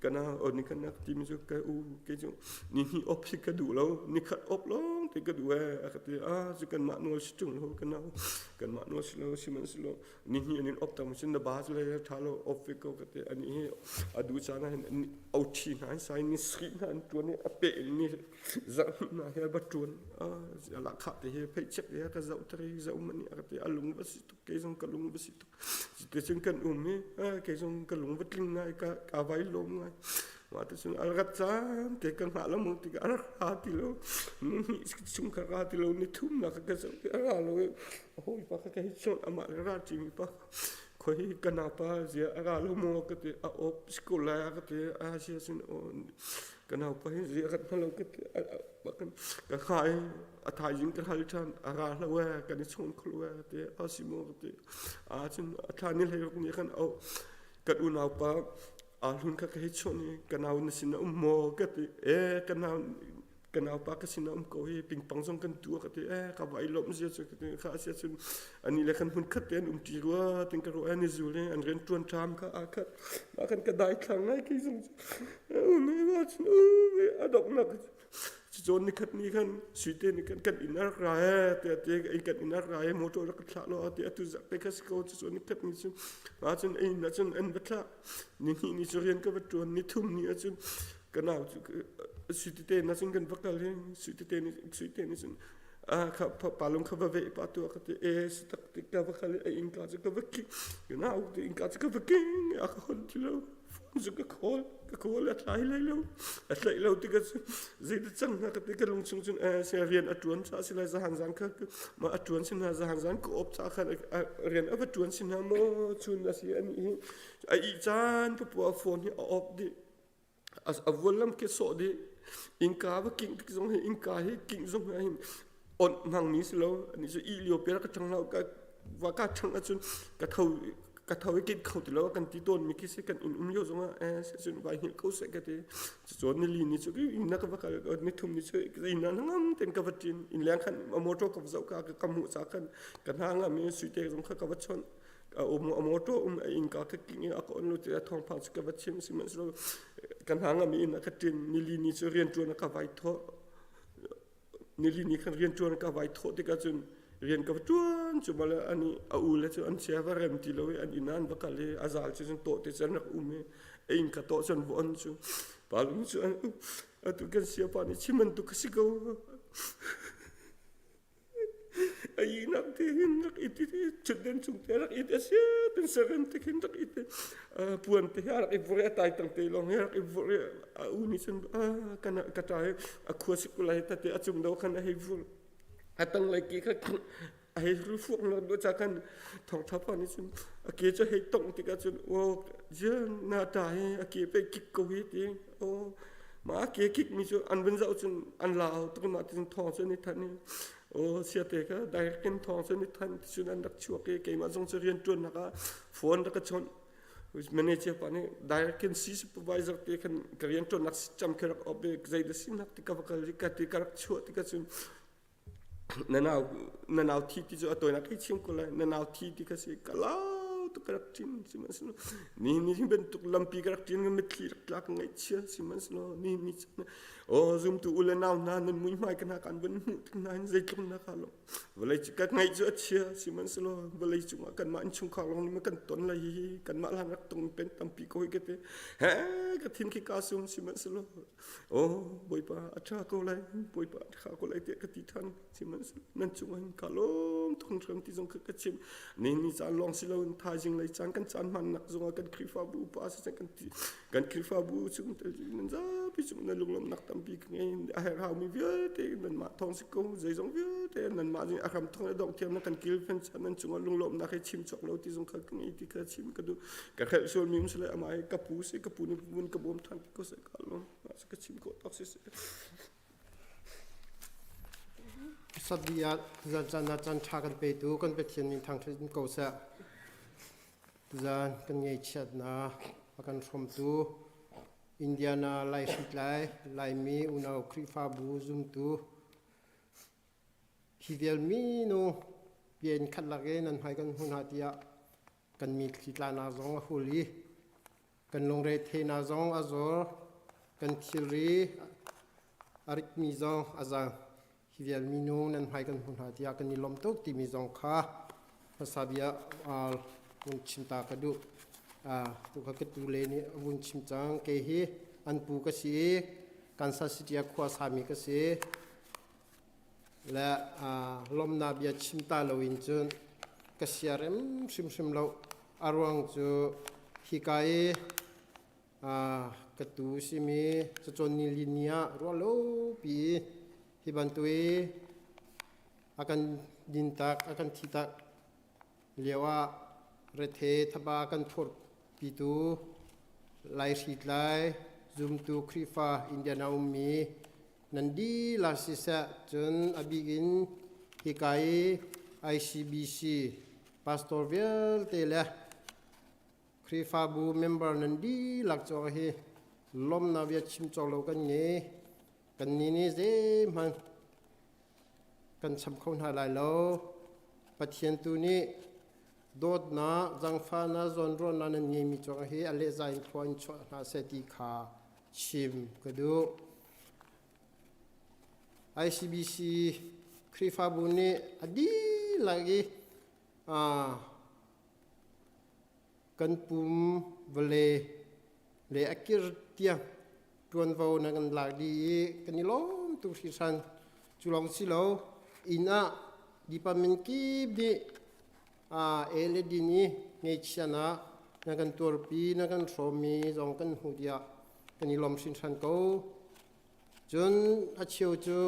kana o ni kan nak ti mi cu ka u ke cu ni hnih op si ka duh lo ni khat op lawng te ka duh e a ka ti a cu kan mah nawl si ṭung lo kan nau kan mah nawl si lo sihmanhsehlaw ni hnih an in op tam cun na ba cu le ṭha lo op ve ko ka ti ani hi a duh caan ah hin OT hna an sai ni sri hna an ṭuan i a pe in ni zarh hnih hna hi a va ṭuan a lahkhah te hi phei chek he ka zoh ter i zoh mani a ka ti a lung va si tuk kei zong ka lung va si tuk te cun kan um i kei zong ka lung va tling ngai ka ka vai lawm ngai mah te cun a rat caan te ka hngah lo mu ti ka rak ra ti lo ni hnih chung ka ra ti lo ni thum na ka ka zoh ti a ra lo i hawipa ka ka hi chawnh amah le ra ṭimi pa khoi ka napa zia a ra lo maw ka ti a op school lai a ka ti a sia cun ka naupa hi zia rat hna lo ka ti ka kha i a thaizing ka hal ṭhan a ra hlo e kan i chawn kho lo e ti a si maw ka ti a cun a thla ni hlei ruk ni khan au kan unau pa a hlun kha ka hei chawn i ka nau na sin a um maw ka ti e ka nau ka naupa ka sinah um ko hi pingpang zong kan tuah ka ti eh ka vai lawm zia cu ka ti kha sia cun ani le kan hmun khat te an um ti rua tin ka ruah ani zul an rian tuan ṭam kha a khat ma kan ka dai thlang ngai ki zong u me wa cun u me a dok nak cawn ni khat ni khan suite ni kan kan in rak ra he te te in kan in rak ra he motor rak thla lo te atu zak te kha si ko cawn ni khat ni cun ma cun in na cun an va thla ni hnih ni cu rian ka va tuan ni thum ni acun ka nau cu suitete na cun kan va kal hi suitete nih suite nih cun kha palung kha va veh pa tu ka ti e si tak ti ka va kal a innka cu ka va ki ka nau ti innka cu ka va king a ka hon ti lo phone cu ka call ka call a tlai lai lo a tlaih lo ti ka zei ti cang hna ka ti ka lung chung cun sia rian a tuan cha si lai zahan zan kha ma a tuan sin hna zahan zan ka op cha khan rian a va tuan sin hna maw chun a si ani hi a i caan pa phone hi a op dih A vuanlam khi sawh dih. Innka va kingh tik zong hi innka hi kingh zong ah hin onh hmangmi si lo. Ani cu ih lio pe ka ṭhang lo ka va ka ṭhang ahcun ka tho ka tho i kit kho ti lo kan ti tawn mi khi si kan inn um lio zong ah eh cun vai hngilh ko seh ka ti. Cucawn nili ni cu inn na ka va kal ni thum ni cu inn ah ngam ten ka va ṭin. Inn leng khan a motor ka va zoh ka ka hmuh ca khan ka hna ngam i suite zong kha ka va chawnh. A um a motor um a innka ka king i a ka on lo ti a thawngpang cu ka va chim sihmanhsehlaw ka hna ngam in a ka ṭin nili ni cu rianṭuan a ka vai thawh nili ni khan rianṭuan ka vai thawh tikah cun rian ka va ṭuan cu male ani a u le cu an chia va rem ti lo i an inn ah an va kal i a zal cu cun tawh te cun rak um i a inn ka tawh cun va on cu palung cu atu kan siapa nih chim bantuk ka si ko A ihnak te hin rak it i ṭhutden cung te rak it a si tin sarem te khin rak it puan te hi rak i vur i a taitang te lawng hi rak i vur i a u nih cun kana ka ṭa hi a khua sik lai ta te a cung do khan a hei vur a tanglei ke kha a hei ru fuak nak do cha khan thawngṭha pa nih cun a ke cu hei tongh tikah cun aw zian na ṭa hi a ke pe kik ko hi ti aw mah a ke kik mi cu an vun zoh cun an lau tuk mah ticun thawng cu an i thanh i aw siate kha direct in thawng cu an i thanh ticun an rak chuak i keimah zong cu rian ṭuannak ah phone rak ka chawnh manager pa nih direct in si supervisor te khan ka rian ṭuannak system khi rak op i zei dah sinak ti ka va kal i ka ti ka rak chuah ti ka cun Na nau na nau thi ti cu a tawinak hei chim ko lai. Na nau thi ti kha si ka lau tuk ka rak ṭin sihmanhsehlaw ni ni hi bantuk lampi ka rak ṭin ka mitthli rak tlak ka ngaihchia sihmanhsehlaw ni ni cun aw zumtu u le nau hna nan muihmai ka hna kan van hmuh tik hna hin zeitluk na ka lo vawlei cu ka ngaih cu a chia sihmanhsehlaw vawlei cungah kanmah innchungkhar lawng nih kan ton lai hi kanmah hlan rak tong pen tampi ko hi ka ti he ka thin khi ka sum sihmanhsehlaw Aw Bawipa a ṭha ko lai, Bawipa a ṭha ko lai tiah ka ti ṭhan. Sihmanhsehlaw nan cungah hin kaa lawm tuk hringhran ti zong kha ka chim. Ni ni caan lawng si loin thaizing lei caan kan caan hmannak zongah kan Khrihfabu upa siseh kan ti kan Khrihfabu chung tel nan zapi. zapi cung na lunglawmhnak tampi ka ngei. A herhhaumi vialte nanmah thawng si ko, zeizong vialte nanmah nih a hram thawng le dongh thiam na kan kilven caah nan cungah lunglawmhnak hi chim cawk lo ti zong kha ka ngei ti kha chim ka duh. Ka hrelh sualmi um sile amah hi ka pu si, ka pu nih vun ka bawm ṭhan ko seh ka lawm. Ka chim khawh tawk si seh. Sabia zan ah caan ṭha kan petu kan Pathian min thangṭhat in ko seh. Tuzaan kan ngaihchiatnak a kan hrawmtu Indiana Laihritlai Laimi unau Khrihfabu zumtu hi vial minu bia in khat lak i nan hmai kan hmu hna tiah kan mitthli tlanak zong a hul i kan lungre thenak zong a zor kan thilri a ritmi zong a zang hi vial minu nan hmai kan hmu hna tiah kan i lawm tuk timi zong kha hmasa bia vun chim ta ka duh tu kha ka tu le nih a vun chim cang ke hi an pu ka si i Kansas City ah khua sami ka si le lawmnak bia chim ta loin cun ka siarem hrimhrim lo. A ruang cu hika i ka tu simi cacawn ni lin ni ah ruahlopi hi bantuk i a kan dintak a kan thitak lio ah rethe thaba kan phurhpitu Laihritlai zumtu Khrihfa Indiana ummi nan dihlak siseh cun a bik in hika i ICBC pastor vialte le Khrihfabu member nan dihlak cu hi lawmnak bia chim cawk lo kan ngei. Kannih nih zeihmanh kan cham kho hna lai lo. Pathian tu nih dawtnak, zaangfahnak, zawnruahnak nan ngeimi cungah hi a lehza in thlua in chuah hna seh ti kha chim ka duh. ICBC Khrihfabu nih a dihlak i kan pum vawlei le a kir tiang ṭuanvo na kan lak dih i kan i lawm tuk hringhran. Cu lawng si lo, inn ah department kip nih e le din i ngeihchiahnak na kan tuarpi, na kan hrawmmi zong kan hmuh tiah kan i lawm hringhran ko. Cun a cheu cu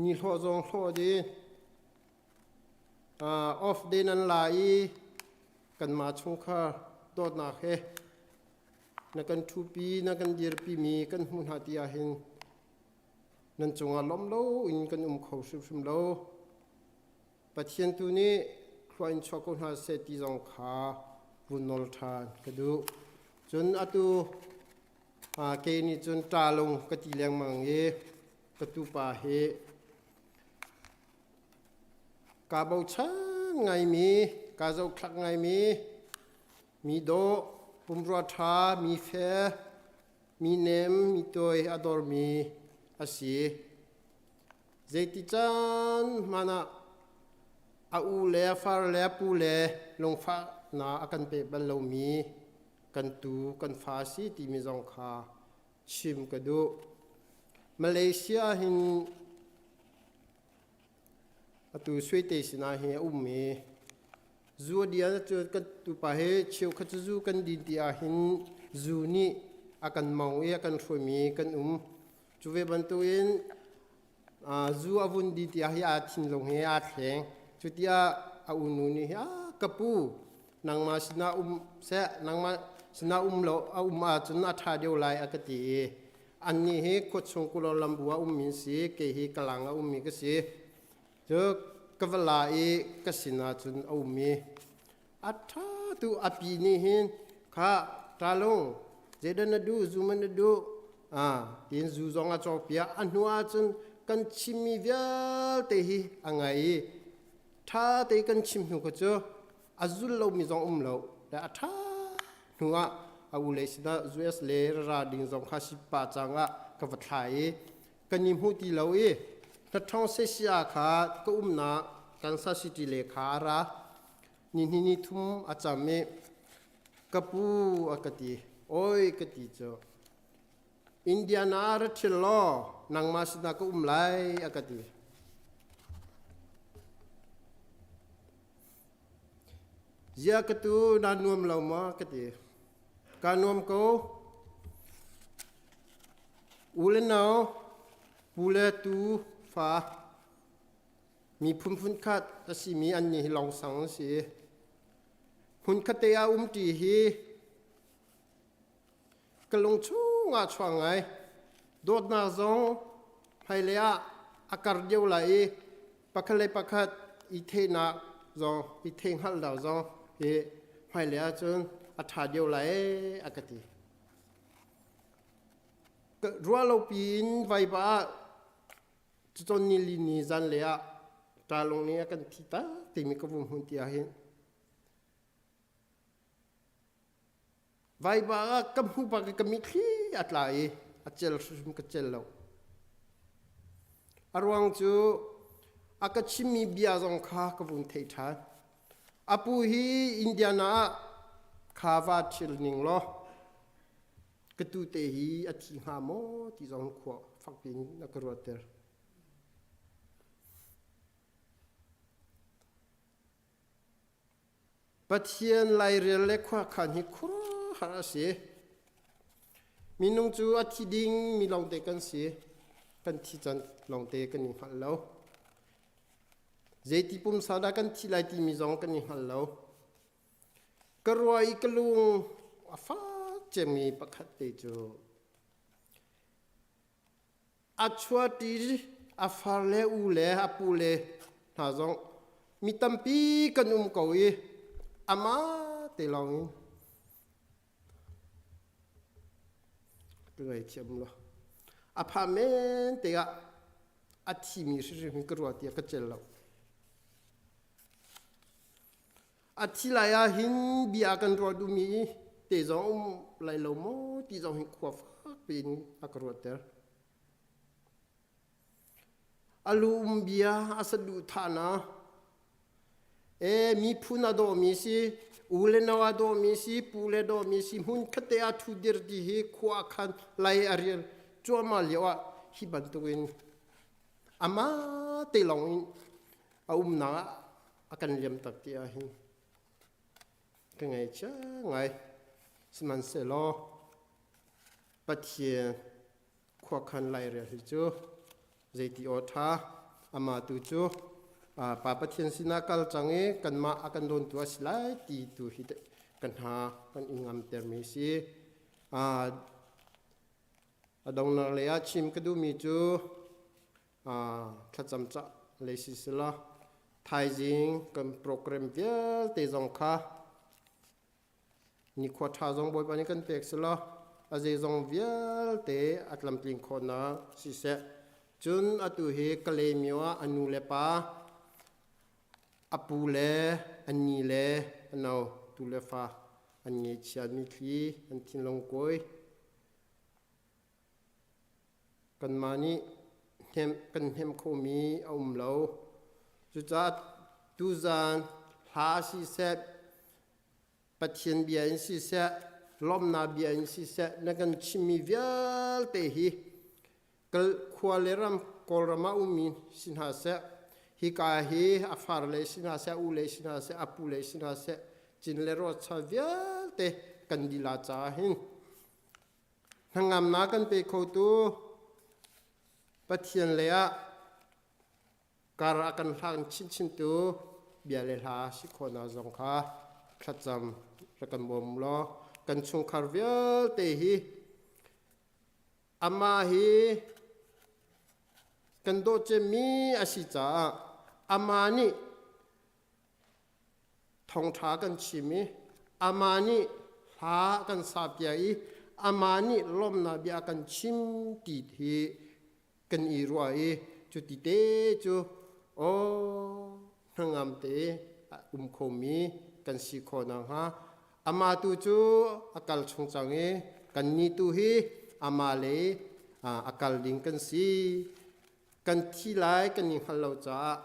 nihlawh zong hlawh dih. Off day nan la i kanmah chungkhar dawtnak he na kan ṭhupi na kan dirpimi kan hmuh hna ti ahhin nan cungah lawmh loin kan um kho hrimhrim lo. Pathian tu nih thlua in chuah ko hna seh ti zong kha vun nawl ṭhan ka duh. Cun atu kei nih cun ṭa lung ka ti lengmang i ka tupa hi Kaa bochan ngaimi, kaa zohthlak ngaimi, mi dawh, pumrua ṭha, mi fel, mi nem, mi tawi a dormi a si. Zeiti caan hmanh ah a u le a far le a pu le lungfahnak a kan pe bal lomi kan tu kan fa a si timi zong kha chim ka duh. Malaysia hin atu Suite sinah hi a um i zu a dian cu kan tupa hi cheukhat cu zu kan din ti ahhin zu nih a kan mong i a kan hruaimi kan um. Cu ve bantukin zu a vun din ti ah hi aa thinlung hi aa thleng. Cu tiah a unu nih hi ka pu nangmah sinah um seh nangmah sinah um lo a um ahcun a ṭha deuh lai a ka ti i annih hi khuachung Kuala Lumpur ah ummi an si kei hi Kalang ah ummi ka si cu ka va la i ka sinah cun a um i a ṭha tu a pi nih hin kha ṭalung zeidah na duh zu man na duh tiin zu zong a cawkpiak a hnu ahcun kan chimmi vialte hi a ngai i ṭha te kan chim hnu kha cu a zul lomi zong um lo le a ṭha hnu ah a u le sinah US le ra ding zong kha si pa cang ah ka va thla i kan i hmu ti lo i hnaṭhawng sesia kha ka umnak Kansas City le kha a ra ni hnih ni thum a cam i ka pu a ka ti oi ka ti cu Indiana ra ṭhil law nangmah sinah ka um lai a ka ti Zia ka tu naa nuam lo maw ka ti. Kaa nuam ko. U le nau, pu le tu fa, miphun phunkhat a simi annih hi lawngsang an si. Hmunkhatte ah umṭi hi ka lung chungah chuak ngai. Dawtnak zong hmailei ah a kar deuh lai i pakhat le pakhat i theihnak zong i theihhngalhnak zong hi hmailei ahcun a ṭha deuh lai a ka ti. Ruahlopi in vaiva ah cucun nili ni zanlei ah ṭalung nih a kan thi tak timi ka vung hmun ti ahhin Vaiva ah ka hmu bak i ka mitthli a tla i a cel hrimhrim ka cel lo. A ruang cu a ka chimmi bia zong kha ka vun thei ṭhan. A pu hi Indiana ah kha va ṭhil ning law ka tute hi a thi hnga maw ti zong khua fakpi in a ka ruahter. Pathian lairel le khuakhan hi khuaruahhar a si. Minung cu a thi ding mi lawngte kan si. Kan thi can lawngte kan i hngal lo. Zeiti pumsa dah kan thi lai timi zong kan i hngal lo. Ka rua i ka lung a fak cemmi pakhat te cu A chuahṭi a far le u le a pu le hna zong mi tampi kan um ko i amah te lawng in ka ngaithiam law a pha men te ah a thimi hrimhrim hi ka ruah tiah ka cel lo. A thi lai ah hin bia kan ruah duhmi te zong um lai lo maw ti zong hi khua fak piin a ka ruahter. A lu um bia a saduhthahnak e miphun a dawmi si u le no a dawmi si pu le dawmi si hmun khatte ah thu dir ti hi khua khan lai a rial cuahmah lio ah hi bantukin amah te lawng in a umnak ah a kan liam tak ti ahhin ka ngaihchia ngai. Sihmanhsehlaw Pathian khuakhan lairel hi cu zeiti aw ṭha amah tu cu Pa Pathian sinah kal cang i kanmah a kan dawntu a si lai ti tu hi kan hna kan i ngamtermi si. A donghnak lei ah chim ka duhmi cu thlacam cah lei si selaw thaizing kan program vialte zong kha nikhua ṭha zong Bawipa nih kan pek selaw a zeizong vialte a tlamtling khawhnak siseh. Cun atu hi Kalaymyo ah a nu le pa a pu le a ni le a no tu le fa an ngeihchia mithli an thinlung kawi Kanmah nih kan hnemh khomi a um lo. Cucaah tuzaan hla siseh, Pathian bia in siseh, lawmhnak bia in siseh, na kan chimmi vialte hi khua le ram Kawlram ah ummi si hna seh, hika hi a far le si hna seh, u le si hna seh, a pu le si hna seh, cin le ruacha vialte kan lila caah hin Hnangamnak kan pe khotu Pathian lei ah kar a kan hlang chinchintu bia le hla si khawhnak zong kha thlacam rak kan bawm law kan chungkhar vialte hi amah hi kan dawt cemmi a si caah amah nih Thawngṭha kan chim i amah nih hla a kan sapiak i amah nih lawmhnak bia a kan chim ti hi kan i ruah i cuti te cu aw hnangam te a um khomi kan si khawh nakhnga amah tu cu a kal chung cang i kannih tu hi amah lei a kal ding kan si. Kan thi lai kan i hngalh lo caah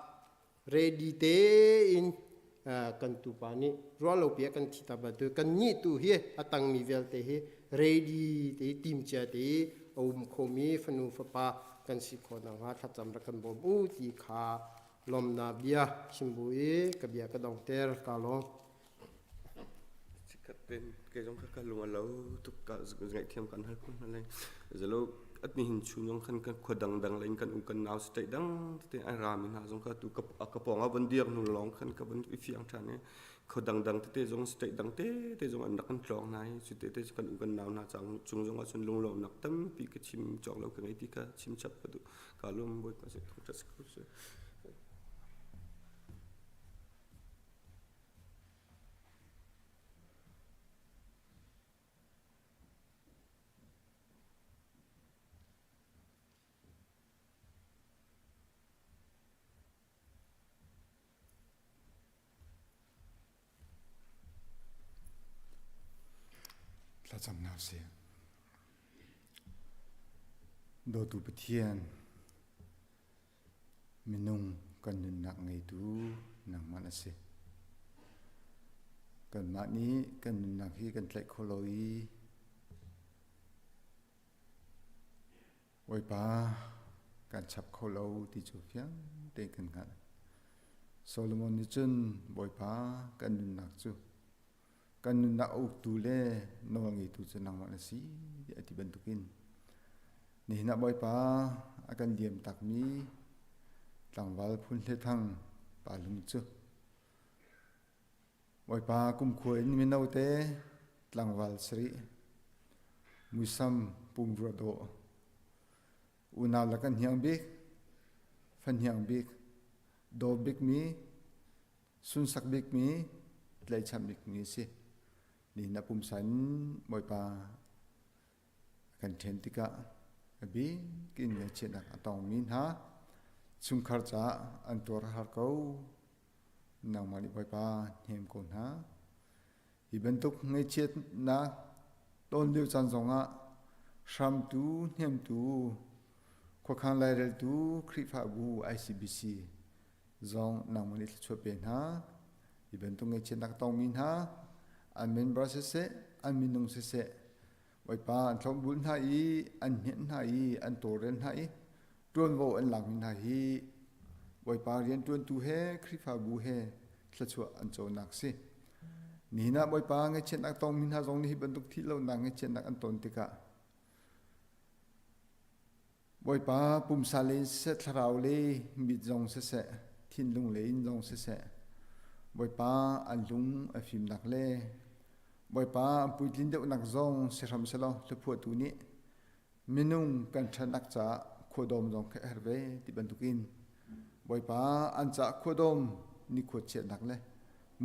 ready tein kan tupa nih ruahlopi ah kan thi ta bantuk kan nih tu hi a tangmi vialte hi ready te timcia te a um khomi fanu fapa kan si khawh nakhnga thlacam rak kan bawm u ti kha lawmnak bia chim bu i ka bia ka dongter ka lawm. Chikkhat ten ke zong kha ka lung a lo tuk ka ngaihthiam kan hal khun hna lai. Zalo. Nihin chun zong khan kan khua dangdang lei in kan um kan nau state dang tete an rami hna zong kha tu ka ka pawng ah van dir hnu lawng khan ka van i fiang ṭhan i khua dangdang tete zong state dang tete zong an rak kan tlawng hna i cu tete cu kan u kan nau hna cang cung zong ah cun lunglawmhnak tampi ka chim cawk lo ka ngei ti kha chim chap ka duh. Ka lawm Bawipa sih thangṭhat si ko seh. Thlacam hna usih. Dawtu Pathian, minung kan nunnak ngeitu nangmah na si. Kanmah nih kan nunnak hi kan tlaih kho lo i Bawipa kan chap kho lo ti cu fiang tein kan hngalh. Solomon nih cun Bawipa kan nunnak cu kan nunnak a uktu le nawl ngeitu cu nangmah na si tiah a ti bantukin nihin ah Bawipa a kan liam takmi tlangval Phun Hle Thang pa lung cu Bawipa kumkhua in mino te tlangval sarih muisam pumrua dawh unau le kan hniang bik fahniang bik daw bikmi sunsak bikmi tlaihchan bikmi a si. Nihin ah pumsa in Bawipa a kan ṭhen tikah a bik in ngaihchiatnak a tongmi hna chungkhar caah an tuar a har ko. Nangmah nih Bawipa hnem ko hna. Hi bantuk ngaihchiatnak ton lio caan zongah hramtu, hnemtu, khuakhan laireltu Khrihfabu ICBC zong nangmah nih thluachuah pe hna. Hi bantuk ngaihchiatnak tongmi hna an member siseh, an minung siseh, Bawipa an thlopbul hna i an hnenh hna i an tawlrel hna i ṭuanvo an lakmi hna hi Bawipa rianṭuantu he Khrihfabu he thluachuah an conak si. Nihin ah Bawipa ngaihchiatnak tongmi hna zong nih hi bantuk thih lonak ngaihchiatnak an ton tikah Bawipa pumsa lei in siseh, thlarau lei mit zong siseh, thinlung lei in zong siseh, Bawipa an lung a fimnak le Bawipa an puitlin deuhnak zong si hram selaw hlaphuahtu nih minung kan ṭhatnak caah khuadawm zong kha a herh ve ti bantukin Bawipa an caah khuadawm nikhua chiatnak le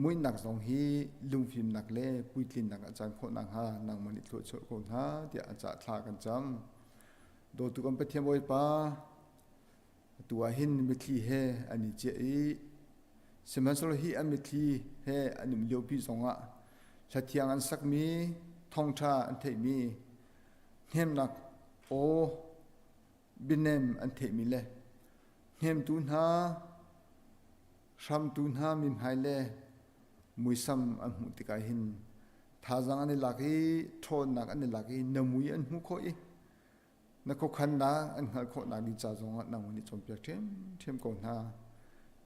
muihnak zong hi lungfimnak le puitlinnak a caan khawh nakhnga nangmah nih thluachuah ko hna tiah an caah thla kan cam. Dawtu kan Pathian Bawipa, atu ah hin mitthli he an i ciah i sihmanhsehlaw hi an mitthli he an um liopi zongah hlathiang an sakmi thawngṭha an theihmi hnemnak aw bianem an theihmi le hnemtu hna hramtu hna mithmai le muisam an hmuh tikah hin thazaang an i lak i ṭhawnnak an i lak i na mui an hmuh khawh i na khuakhannak an hngalh khawhnak ding ca zongah nangmah nih cawnpiak ṭhiamṭhiam ko hna.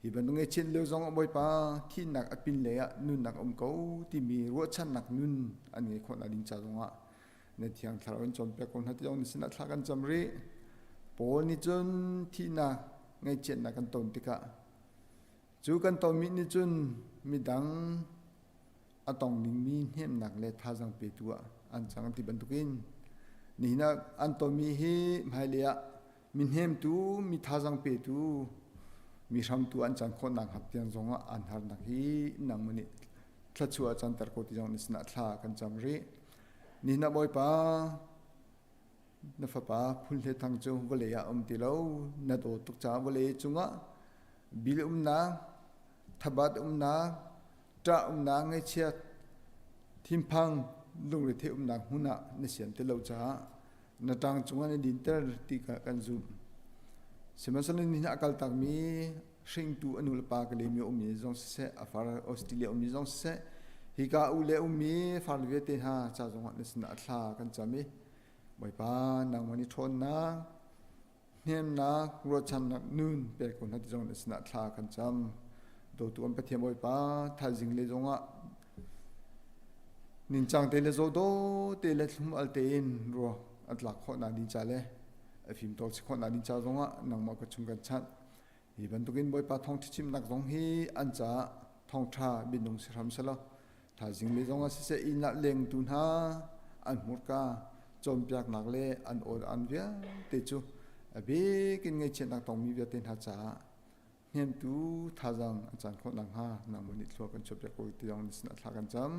Hi bantuk ngaihchiat lio zongah Bawipa thihnak a pin lei ah nunnak a um ko timi ruahchannak nun an ngeih khawhnak ding ca zongah na thiang thlarau in cawnpiak ko hna ti zong na sinah thla kan cam rih. Paul nih cun thihnak ngaihchiatnak kan ton tikah cu kan tonmi nih cun midang a tong dingmi hnemhnak le thazaang petu ah an cang ti bantukin nihin ah an tonmi hi hmailei ah mi hnemtu mi thazaang petu mi hramtu an can khawhnak hnga tiang zongah an harnak hi nangmah nih thluachuah canter ko ti zong na sinah thla kan cam rih nihin ah Bawipa na fapa Phun Hle Thang cu vawlei ah um ti lo na dawt tuk caah vawlei cungah bil umnak thabat umnak ṭah umnak ngaihchiat thinphang lungrethei umnak hmun ah na siam ti lo caah na ṭang cungah na dinter ti kha kan zumh. Sihmanhsehlaw nihin a kaltakmi hringtu a nu le pa ka lemi ummi zong siseh, a far Australia ummi zong siseh, hika u le ummi farle vialte hna ca zongah na sinah thla kan cam i Bawipa nangmah nih ṭhawnnak hnemnak ruahchannak nun pek ko hna ti zong na sinah thla kan cam. Dawtu kan Pathian Bawipa thaizing le zongah nincang te le zawdaw te le thlum al tein ruak an tlak khawh nak ding ca le. A fimtawl si khawh nak ding ca zongah nangmah ka chung kan chanh. Hi bantukin Bawipa thawngṭha chimnak zong hi an caah thawngṭha bianung si hram selaw thaizing le zongah siseh inn ah lengtu hna an hmurka cawnpiaknak le an aw an vialte cu a bik in ngaihchiatnak tongmi vialte hna caah hnemtu thazaang an caan khawh nakhnga nangmah nih thlua kan chuahpiak ko ti zong na sinah thla kan cam.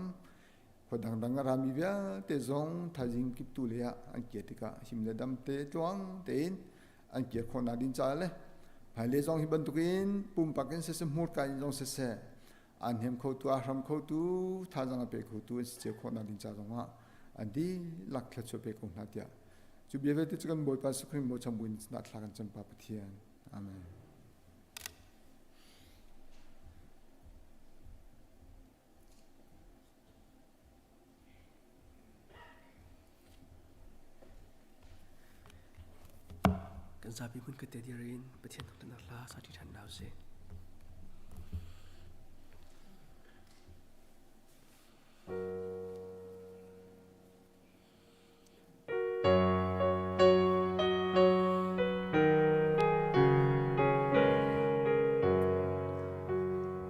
Khua dangdang a rami vialte zong thaizing kiptu lei ah an kir tikah him le dam te tluang tein an kir khawhnak ding caah le hmailei zong hi bantukin pumpak in siseh hmurka in zong siseh an hnem khotu a hram khotu thazaang a pe khotu an si cio khawhnak ding ca zongah an dihlak thluachuah pe ko hna tiah cu bia vialte cu kan Bawipa Jesuh Khrih bochan buin sinah thla kan cam pa Pathian. Amen. Kan zapi hmun ka te dir in Pathian thangṭhatnak hla sa ṭi ṭhan hna usih.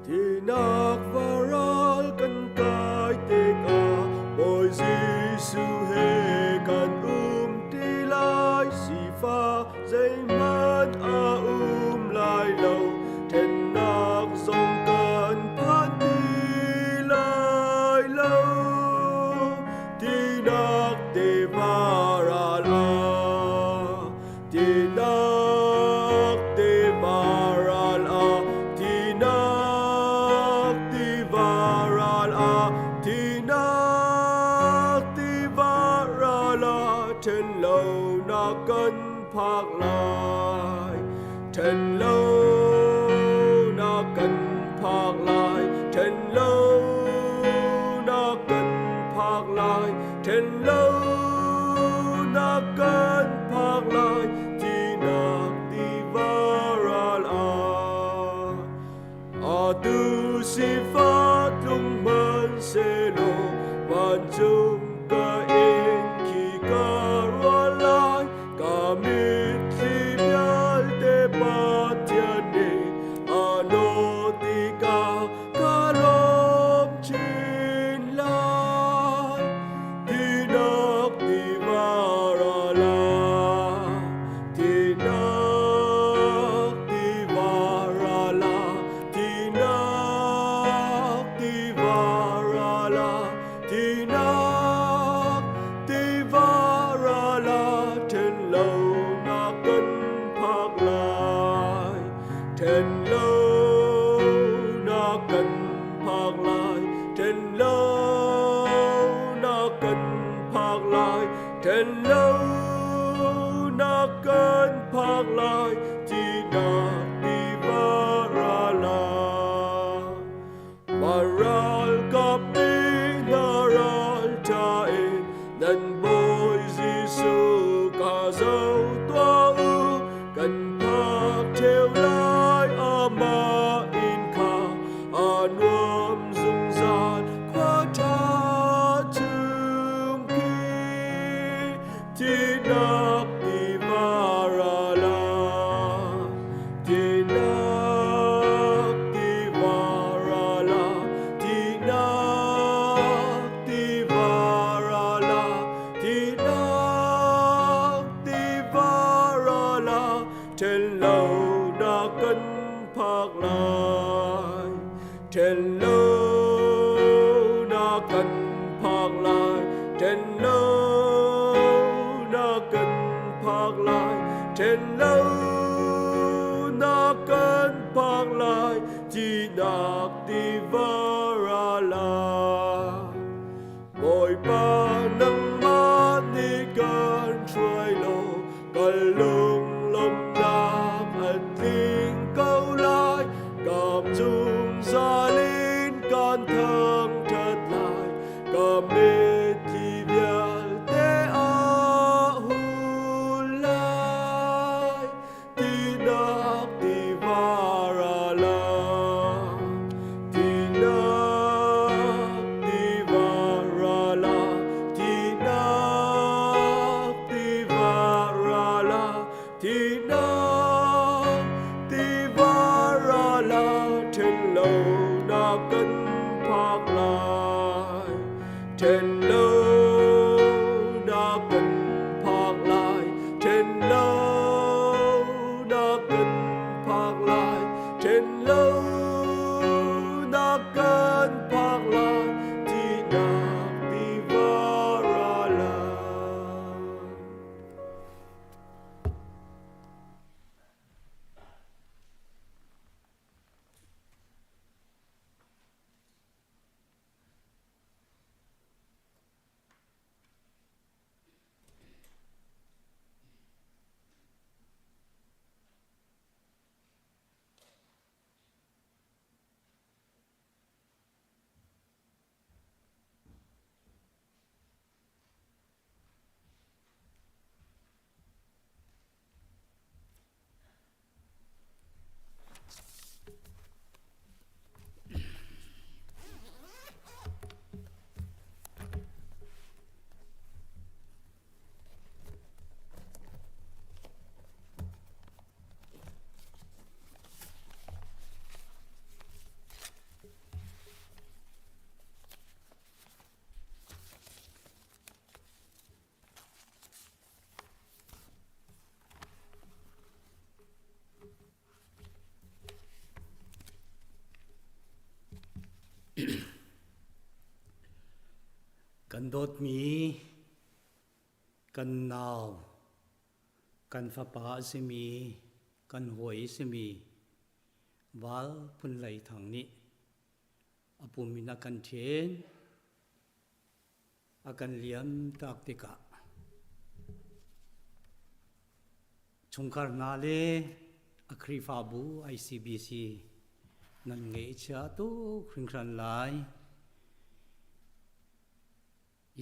Tinak varal kan kai tikah Bawi Jesuh he kan um ti lai sifah zeihmanh a um lai lo ṭhennak zong kan phan ti lai lo Tinak tiva ral ah Tinak tiva ral ah Tinak tiva ral ah Tinak tiva ral ah Ṭhen lo nak kan phak lai Ṭhen lo nak kan phak lai Ṭhen lo nak kan phak lai Ṭhen lo nak kan phak lai Tinak tiva ral ah Atu sifak tlung hmanhsehlaw vancung ka inn khi ka ruah lai Ka mitthli vialte Pathian nih a nawt tikah ka lawm chin lai. Tinak tiva ral ah, tinak tiva ral ah, tinak tiva ral ah, Tinak tiva ral ah ṭhen lo nak kan phak lai. Ṭhen lo nak kan phak lai. Ṭhen lo nak kan phak lai. Ṭhen lo nak kan phak lai. Tinak tiva ral ah. Ralkap nih hna ralṭha in nan Bawi Jesuh ka zoh tuah u. Kan phak ṭheo lai amah inn kha a nuam zungzal khua ṭha chung khi. Thihnak tiva ral ah, thihnak tiva ral ah, thihnak tiva ral ah, thihnak tiva ral ah, ṭhen lo na kan phak lai. Ṭhen lo na kan phak lai, ṭhen lo na kan phak lai, ṭhen lo na kan phak lai, thihnak tiva ral ah. Bawipa nangmah nih kan hruai law kan lunglawmhnak a tling ko lai. Kam zungzal in kan thangṭhat lai. Ka mitthli vialte a hul lai. Tinak tiva ral ah, tinak tiva ral ah, Then lo na kan phak lai Then lo na kan phak lai Then lo na kan phak lai Tinak tiva ra lai. Kan dawtmi kan nau, kan fapa a simi, kan hawi a simi Val Phun Hlei Thang nih a pum in a kan ṭhen. A kan liam tak tikah chungkhar hna le a Khrihfabu ICBC nan ngeihchia tuk hringhran lai.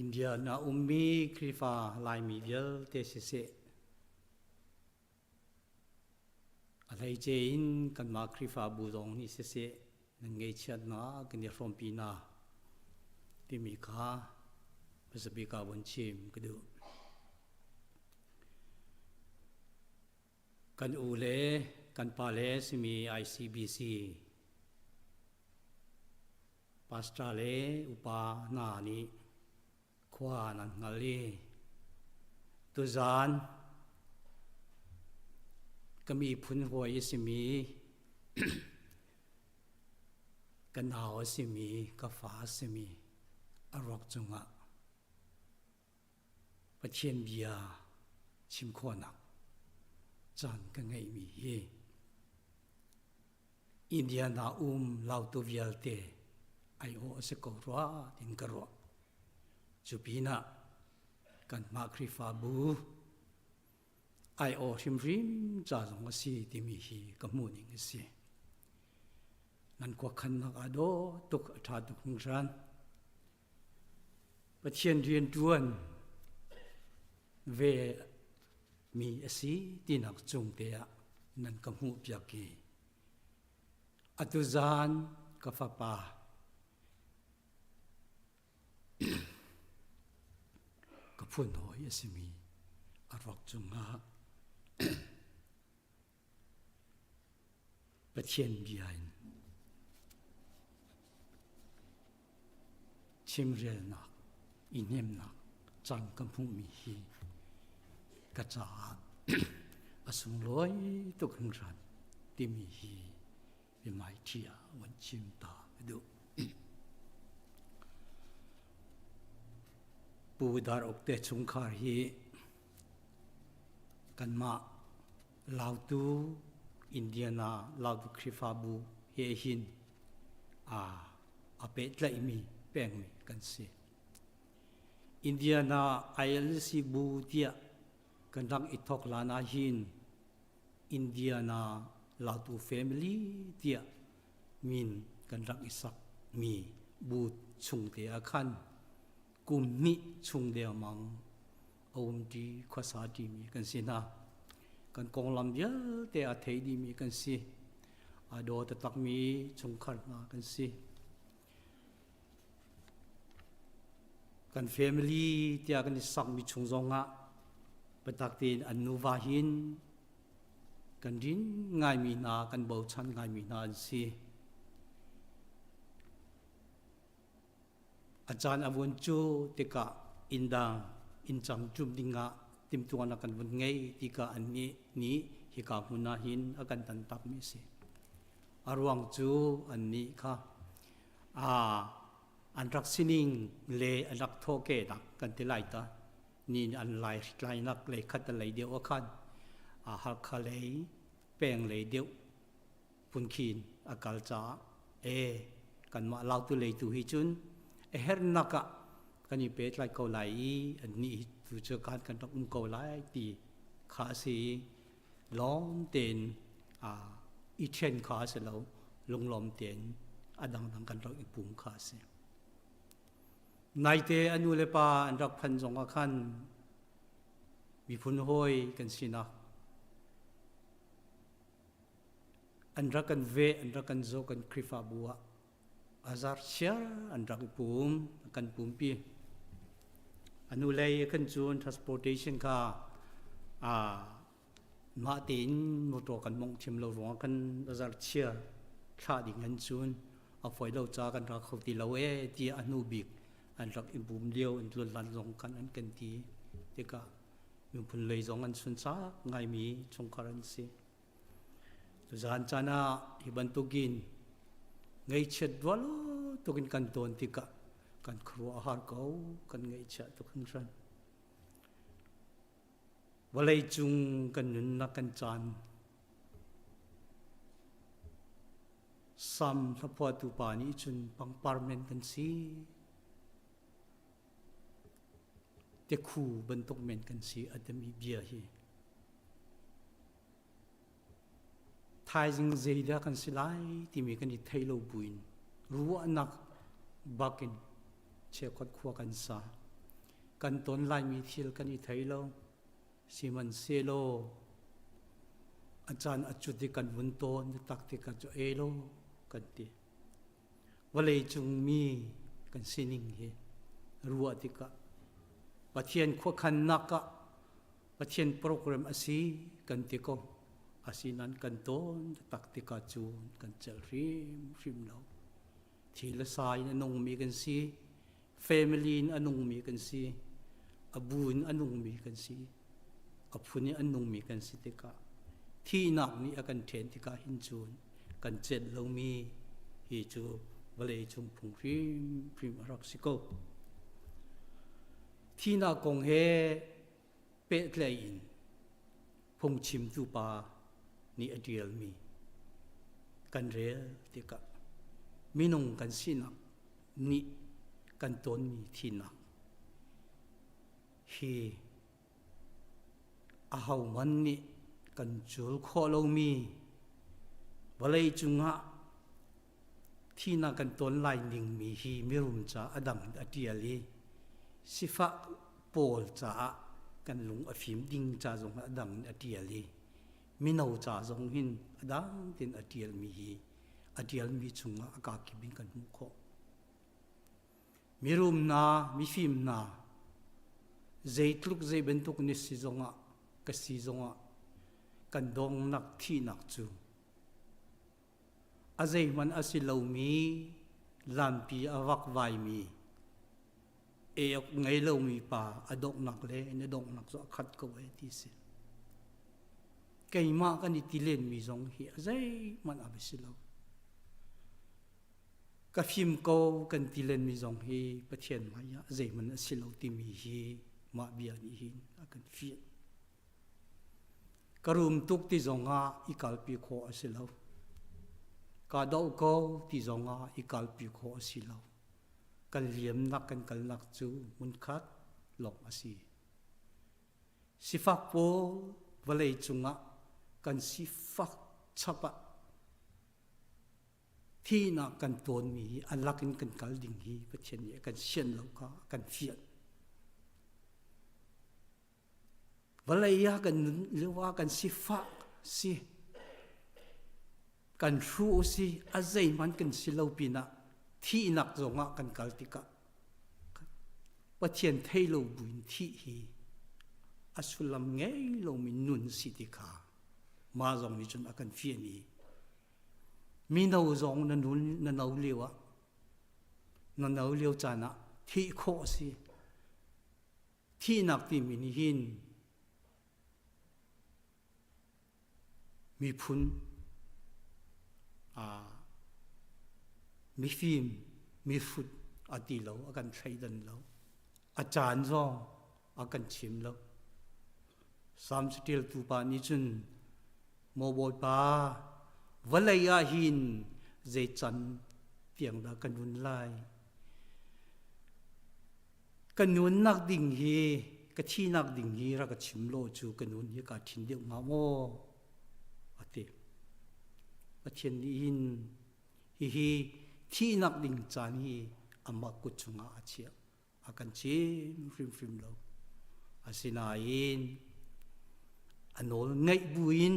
India na ummi Khrihfa Laimi vialte siseh, a hleice in kanmah Khrihfabu zong nih siseh, nan ngeihchiatnak kan i hrawmpi hna timi kha hmasa bik ah vun chim ka duh. Kan u le kan pa le simi ICBC pastor le upa hna nih khua nan hngal i tuzaan ka miphun hawi a simi ka nau a simi ka fa a simi a ruak cungah Pathian bia chim khawhnak caan ka ngeihmi hi Indiana um Lautu vialte aiawh a si ko rua tin ka ruah. Cu pinah kanmah Khrihfabu aiawh hrimhrim ca zong a si timi hi ka hmuhning a si. Nan khuakhannak aa dawh tuk, a ṭha tuk hringhran. Pathian rianṭuan ve mi a si tinak cung te ah nan ka hmuhpiak i atu zan ka fapa ka phun hawi a simi a ruak cungah Pathian bia in chimrelnak, i hnemnak caan ka hmuhmi hi ka caah a sunglawi tuk hringhran timi hi biahmaiṭhi ah von chim ta ka duh. Pu Dar Uk te chungkhar hi Kanmah Lautu Indiana Lautu Khrihfabu he hin aa pehtlaihmi pengmi kan si. Indiana ILC bu tiah kan rak i thawk hlan ahhin Indiana Lautu Family tiah min kan rak i sakmi bu chungte ah khan kum hnih chung dengmang a umṭi khuasa ṭimi kan si hna. Kan konglam vialte a thei dihmi kan si. A daw taktakmi chungkhar hna kan si. Kan family tiah kan i sakmi chung zongah biatak tein an nuva hin kan rin ngaimi hna, kan bochan ngaimi hna an si. A caan a vun cu tikah inn dang inn cang ṭum dingah timhtuahnak kan vun ngei tikah annih nih hika hmun ah hin a kan tantakmi a si. A ruang cu annih kha an rak sining le an rak thawhkehnak kan ti lai ta ni an lai tlainak lei khat a lei deuh ah khan Halkha lei peng lei deuh phunkhin a kal caah e kanmah Lautu lei tu hi cun a herhnak ah kan i pehtlai ko lai i annih hi tu cu khan kan rak um ko lai ti kha a si i lawm tein i ṭhen kha a si lo, lunglawm tein a dangdang kan rak i pum kha a si. Naite a nu le pa an rak phanh zong ah khan miphun hawi kan sinak an rak kan veh, an rak kan zaw kan Khrihfabu ah azar chiar an rak i pum, kan pumpi. A nu lei kan cun transportation kha mah tein motor kan mongh thiam lo ruangah kan azar chiar thlah ding an cun a foi lo ca kan ra kho ti lo e tiah a hnu bik an rak i bum lio an tlun lan zong kan an kan ti tikah miphun lei zong an sunsak ngaimi chungkhar an si. Tuzaan caan ah hi bantukin ngaihchiat rual tukin kan tawn tikah kan khuaruah a har ko, kan ngaihchiah tuk hringhran. Vawlei cung kan nunnak kan caan Sam hlaphuahtu pa nih cun pangpar men kan si. Tikhu bantuk men kan si a timi bia hi Thaizing zeidah kan si lai timi kan i thei lo buin ruahnak bakin cheukhat khua kan sa. Kan ton laimi thil kan i thei lo. Sihmanhsehlaw a caan a cut i kan vun tawn tak tikah cu e lo kan ti. Vawlei cung mi kan sining hi ruah tikah Pathian khuakhannak ah Pathian program a si kan ti ko. Asinain kan tawn tak tikah cun kan celh hrimhrim lo. Thil le sa in a nungmi kan si, family in a nungmi kan si, a bu in a nungmi kan si, a phun in a nungmi kan si tikah thihnak nih a kan ṭhen tikah hin cun kan celh lomi hi cu vawlei cung phung hrimhrim a rak si ko. Thihnak kong he pehtlaih in phungchimtu pa nih a ṭialmi kan rel tikah minung kan sinak nih kan tonmi thihnak hi ahohmanh nih kan cul khawh lomi vawlei cungah Thihnak kan ton lai ningmi hi mirum ca a dang in a ṭial i sifak pawl caah kan lung a fim ding ca zong a dang in a ṭial i mino ca zong hin a dang tein a ṭialmi hi a ṭialmi chungah a kakip in kan hmuh khawh. Mirum hna, mifim hna, zeitluk zei bantuk ni si zongah ka si zongah kan dongnak thihnak cu A zeihmanh a si lomi lampi a vakvaimi ei-awk ngei lomi pa a donghnak le na donghnak cu a khat ko ee ti si. Keimah kan i ti lenmi zong hi a zeihmanh a va si lo. Ka fim ko kan ti lenmi zong hi Pathian hmai ah zeihmanh a si lo timi hi mah bia nih hin a kan fianh. Ka rum tuk ti zongah i kalpi khawh a si lo. Ka doh ko ti zongah i kalpi khawh a si lo. Kan liamnak kan kalnak cu hmunkhat lawng a si. Sifak pawl vawlei cungah kan sifak chap ah thihnak kan tawnmi hi a lak in kan kal ding hi Pathian nih a kan sian lo kha a kan fianh. Vawlei ah kan nun lio ah kan sifah si, kan hruh si, a zeihmanh kan si lo pinah thihnak zongah kan kal tikah Pathian thei lo buin thih hi a sullam ngei lomi nun si ti kha mah zong nih cun a kan fian i mino zong na nun na no lio ah na no lio caan ah. Thih khawh a si. Thihnak timi nih hin miphun mifim mihrut a ti lo a kan thleidan lo a caan zong a kan chim lo Salm caṭialtu pa nih cun maw Bawipa vawlei ah hin zei can tiang dah ka nun lai Ka nunnak ding hi ka thihnak ding hi rak ka chim law cu ka nun hi kaa ṭhin deuh hnga maw? A ti. Pathian nih hin hihi thihnak ding caan hi amah kut chungah a chiah. A kan chim hrimhrim lo. Asinain a nawl ngaih buin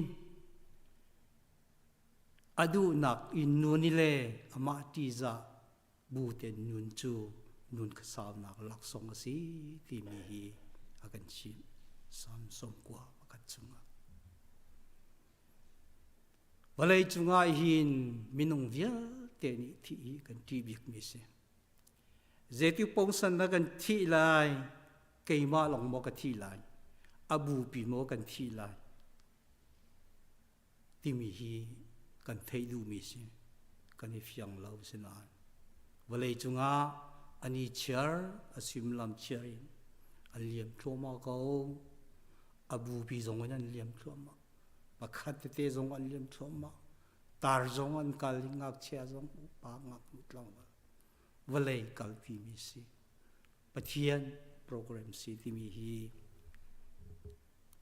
a duhnak in nun i le amah ṭihzah bu ten nun cu nun khuasaunak laksawng a si timi hi a kan chimh. Salm 91 chungah. Vawlei cungah hin minung vialte nih thih hi kan ṭih bikmi a si. Zeiti pongsan na kan thih lai, keimah lawng maw ka thih lai, a bupi maw kan thih lai, timi hi kan theih duhmi si kan i fiang lo sinain vawlei cungah an i chiar a simlam chiar in an liam thluahmah ko a bupi zong in an liam thluahmah pakhat tete zong an liam thluahmah tar zong an kal i ngakchia zong upa ngaknu tlangval vawlei kal timi si Pathian program si timi hi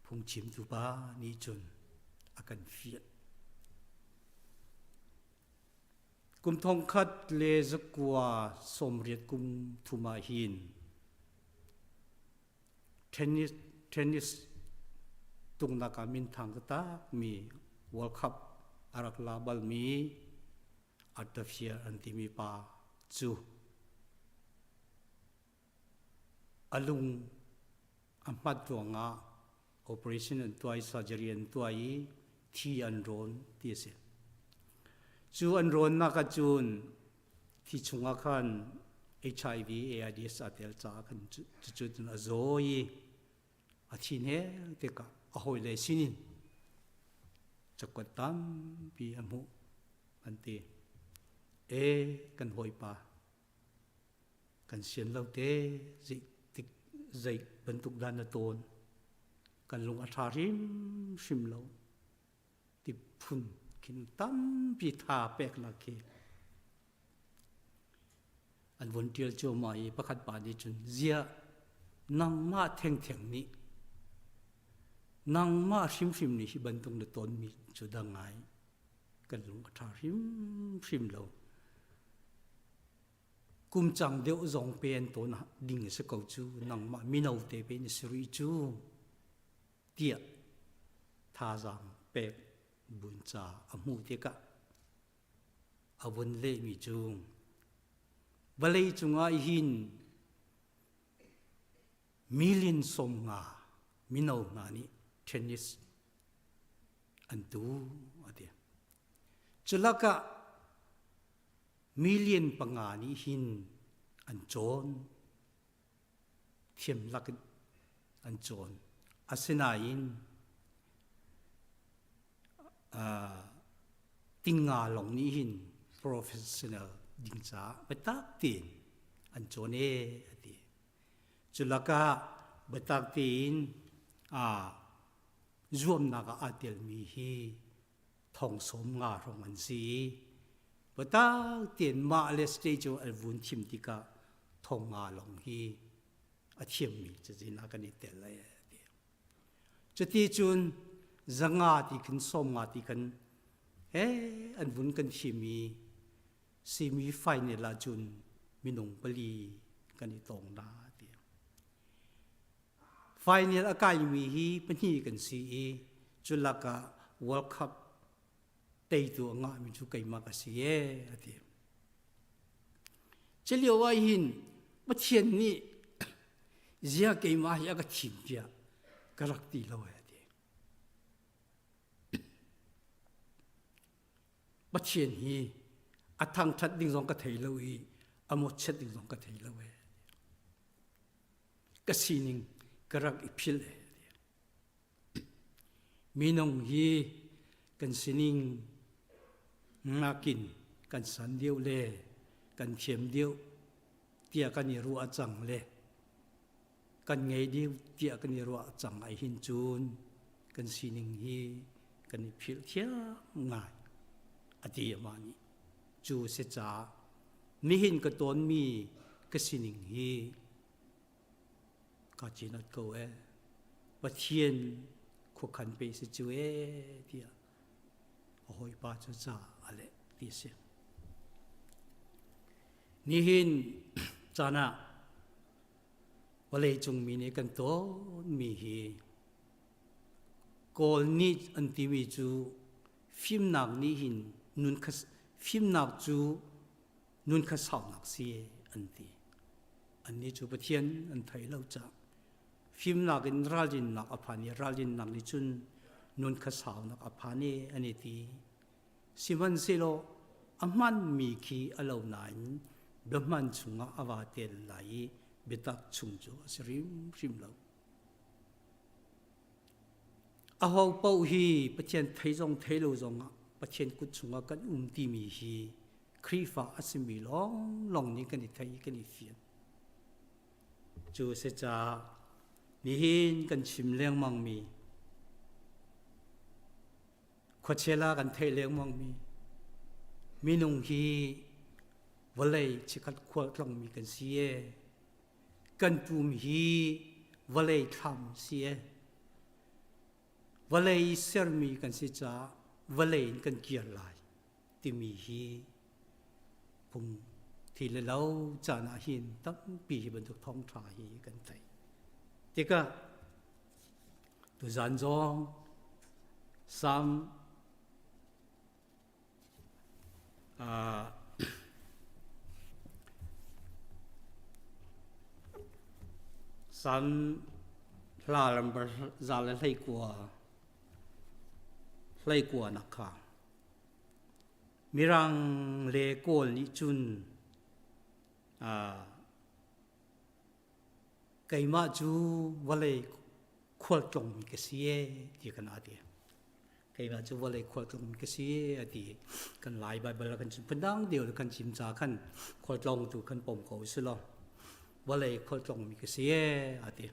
phungchimtu pa nih cun a kan fiah. Kum 1998 kum thum ah hin tennis tungnak ah minthang taktak mi World Cup a rak la balmi Arthur an timi pa cu A lung a hmat ruangah operation an tuah i surgery an tuah i thi an rawn ti a si. Cu an rawnnak ahcun thi chungah khan HIV AIDS aa tel caah khan cucu cun a zaw i a thi hne tikah a hawile sinin cakuat tampi a hmuh an ti. E kan hawipa kan sian lo te zeitik zei bantuk dah na tawn kan lung a ṭha hrimhrim lo ti phun khin tampi tha peknak khi an vun ṭial cuahmah i pakhat pa nih cun ziah nangmah thengtheng nih nangmah hrimhrim nih hi bantuk na tawnmi cu dah ngai kan lung a ṭha hrimhrim lo Kum cang deuh zong pe an tawn ding a si ko cu nangmah mino te pe na si rih cu tiah thazaang pek bun ca a hmuh tikah a vun lehmi cu vawlei cungah hin million 50 mino hna nih tennis an tu a ti. Culakah million 5 nih hin an cawn thiam lak in an cawn asinain tinga lawng nih hin professional ding caah biatak tein an cawn e a ti cu lakah biatak tein zuamnak ah aa telmi hi thong 50 hrawng an si i biatak tein mah le stage cu an vun thim tikah thong nga lawng hi a thiammi cazin ah kan i tel lai a ti. Cuti cun 500 ti khin 50 ti khan he an vun kan thim i semi final ah cun minung pali kan i tong na ti. Final a kaimi hi pahnih kan si i cu lakah World Cup teitu a ngahmi cu keimah ka si ee a ti. Culio ah hin Pathian nih zia keimah hi a ka thim tiah ka rak ti lo ee a ti. Pathian hi a thangṭhat ding zong ka thei lo i a mawtchiat ding zong ka thei lo ee. Ka sining ka rak i philh e. Minung hi kan sining nakin kan san deuh le kan thiam deuh tiah kan i ruah cang le kan ngei deuh tiah kan i ruah cang ai hin cun kan sining hi kan i philh thiam ngai a ti amah nih. Cu si caah nihin ka tawnmi ka sining hi ka cinat ko ee. Pathian khuakhan pe si cu ee tiah a hawipa cu ca a leh ti a si. Nihin caan ah vawleicung mi nih kan tawnmi hi Kawl nih an timi cu fimnak nih hin nun kha fimnak cu nun kha saunak si an ti. Annih cu Pathian an thei lo caah fimnak in ralrinnak a phan i ralrinnak nih cun nun kha saunak a phan i an i ti. Sihmanhsehlaw a hmanmi khi a lo nain biahman chungah a va tel lai i biatak chung cu a si hrimhrim lo. Aho paoh hi Pathian thei zong thei lo zongah Pathian kut chungah kan um timi hi Khrihfa a simi lawnglawng nih kan i thei i kan i fian. Cu a si caah nihin kan chim lengmangmi khuachel ah kan theih lengmangmi minung hi vawlei chikkhat khualtlongmi kan si ee. Kan pum hi vawlei thlam si ee. Vawlei sermi kan si caah vawlei in kan kir lai timi hi phung thi le lo caan ah hin tampi hi bantuk thawngṭha hi kan theih. Tikah tuzan zong Psalm Psalm hla lambar za le 29 nak kha Mirang le Kawl nih cun keimah cu vawlei khualtlungmi ka si ee ti kan aa ti. Keimah cu vawlei khualtlungmi ka si ee a ti. Kan Lai Baibal kan chim phundang deuh kan chim ca khan khualtlung tu kan pom ko si lo. Vawlei khualtlungmi ka si ee a ti.